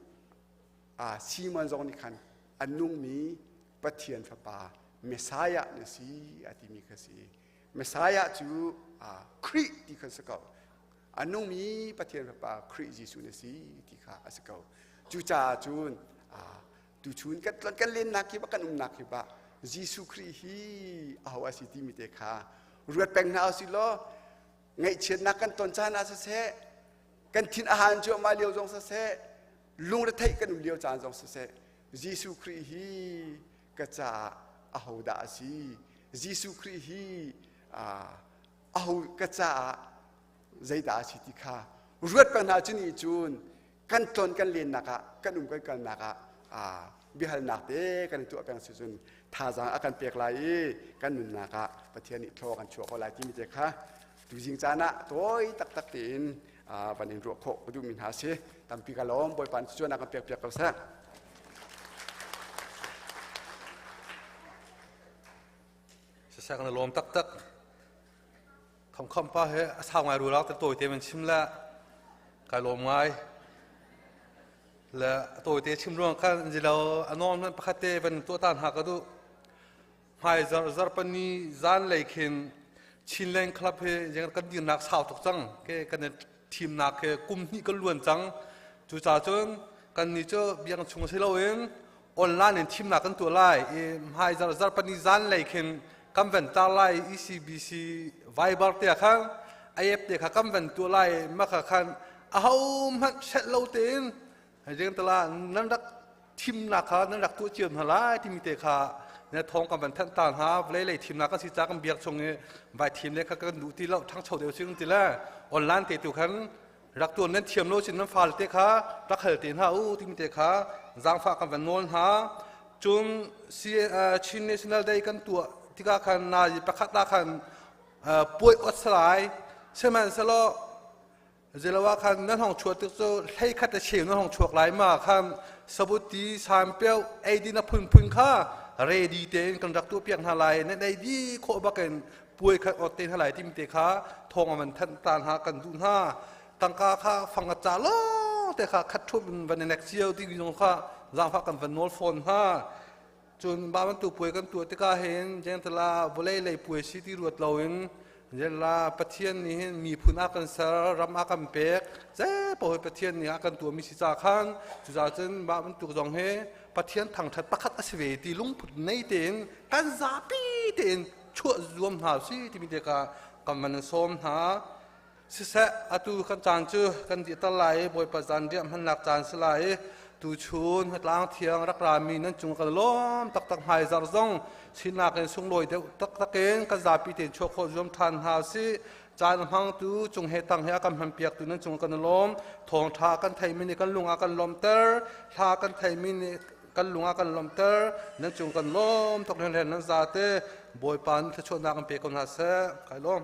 Simon zong nih khan a nungmi Pathian fapa Messiah na si a timi kha si. Messiah cu Khrih ti kha si ko. A nungmi Pathian fapa Khrih Jesuh na si ti kha a si ko. Cucaah cun tuchun kan tlon kan lennak hi kan umnak hi ba Jesuh Khrih hi aho a si timi te kha ruat peng hna usih law ngaihchiatnak kan ton caan ah siseh, kan thin a han cuahmah lio zong siseh, lungretheih kan um lio caan zong siseh, Jesuh Khrih hi ka caah ahodah a si, Jesuh Khrih hi aho ka caah zeidah a si ti kha ruat peng hna cu nih cun kan tlon kan lennak ah, kan um kan kalnak ah biahalnak te kan i tuah peng si cun thazaang a kan pek lai i kan nunnak ah Pathian nih thlaw kan chuah ko lai timi te kha tuzing caan ah tawi taktak tein van in ruah khawh ka duhmi hna si. Tampi ka lawm. Bawipa nih cuan a kan pek piak ko seh. Sasak na lawm taktak. Kham kham pa he a sau ngai rulak te tawi te man chim la kai lawm ngai. Le tawi te chim ruang khan zilo anon man pakhat te van tuah tan ha ka du. Hmai zar zar pani zan lei khin Chinland Club he jeng kan dirnak sau tuk cang ke kan thimnak he kum hnih kan luan cang. Cucaah cun kan ni cu biang chung si loin online in thimnak kan tuah lai i hmai zar zar pani zan lei khin kan van tar lai. ECBC Viber te khan ayep te kha kan van tuah lai. Maka khan aho hmanh hrelh lo tein jeng tala nan rak thimnak kha nan rak tuah cio hna lai timi te kha na thong kan van thanh ta hna. Vawlei lei thimnak kan si ca kan biak chung i vai thim le kha kan duh ti lo, ṭhangcho deuh sing ti le online te tu khan rak tuan nan thiam lo sin nan fale te kha rak hal te hna u timi te kha zaangfah kan van nawl hna. Cun Chin National Day kan tuah tikah khan nazi pakhat ah khan puai ot salai, sihmanhsehlaw ziloah khan nan hong chuah tik cu hlei khat a cheu nan hong chuak lai. Ma khan sabuti sanpeu eidin a phunphun kha ready tein kan rak tuah piak hna lai, nan ei di khawh bakin puai khat ot te hna lai timi te kha thawng a van thanh ta hna kan duh hna. Tangka kha fang a ca lawng te kha khat thup in van i nek cio ti zong kha zaangfah kan van nawl fawn hna. Cun ba bantuk puai kan tuah tikah hin jengtala vawlei lei puai si ti ruat loin la Pathian nih hin miphun a kan ser, ram a kan pek, zei paoh hi Pathian nih a kan tuahmi si ca khan cucaah cun mah bantuk zong hi Pathian thangṭhat pakhat a si ve ti lungput nei tein kan zapi tein chuah zuam hna si timi te kha kan van sawm hna. Siseh, atu kan caan cu kan dih tal lai i Bawipa zanriah hmannak caan si lai i tuchun tlang thiang rak rami nan cung kan lawm taktak. Hmaizar zong sinak in sunglawi deuh taktak in kan zapi tein chuah khawh zuam ṭhan hna usih. Caan a hmangtu cung he tang he a kan hmanpiaktu nan cung kan lawm. Thawngṭha kan theimi nih kan lung a kan lawmhter, hla kan theimi nih kan lung a kan lawmhter. Nan cung kan lawm tuk hringhran. Nan zate Bawipa nih thluachuahnak an pe ko hna seh. Kai lawm.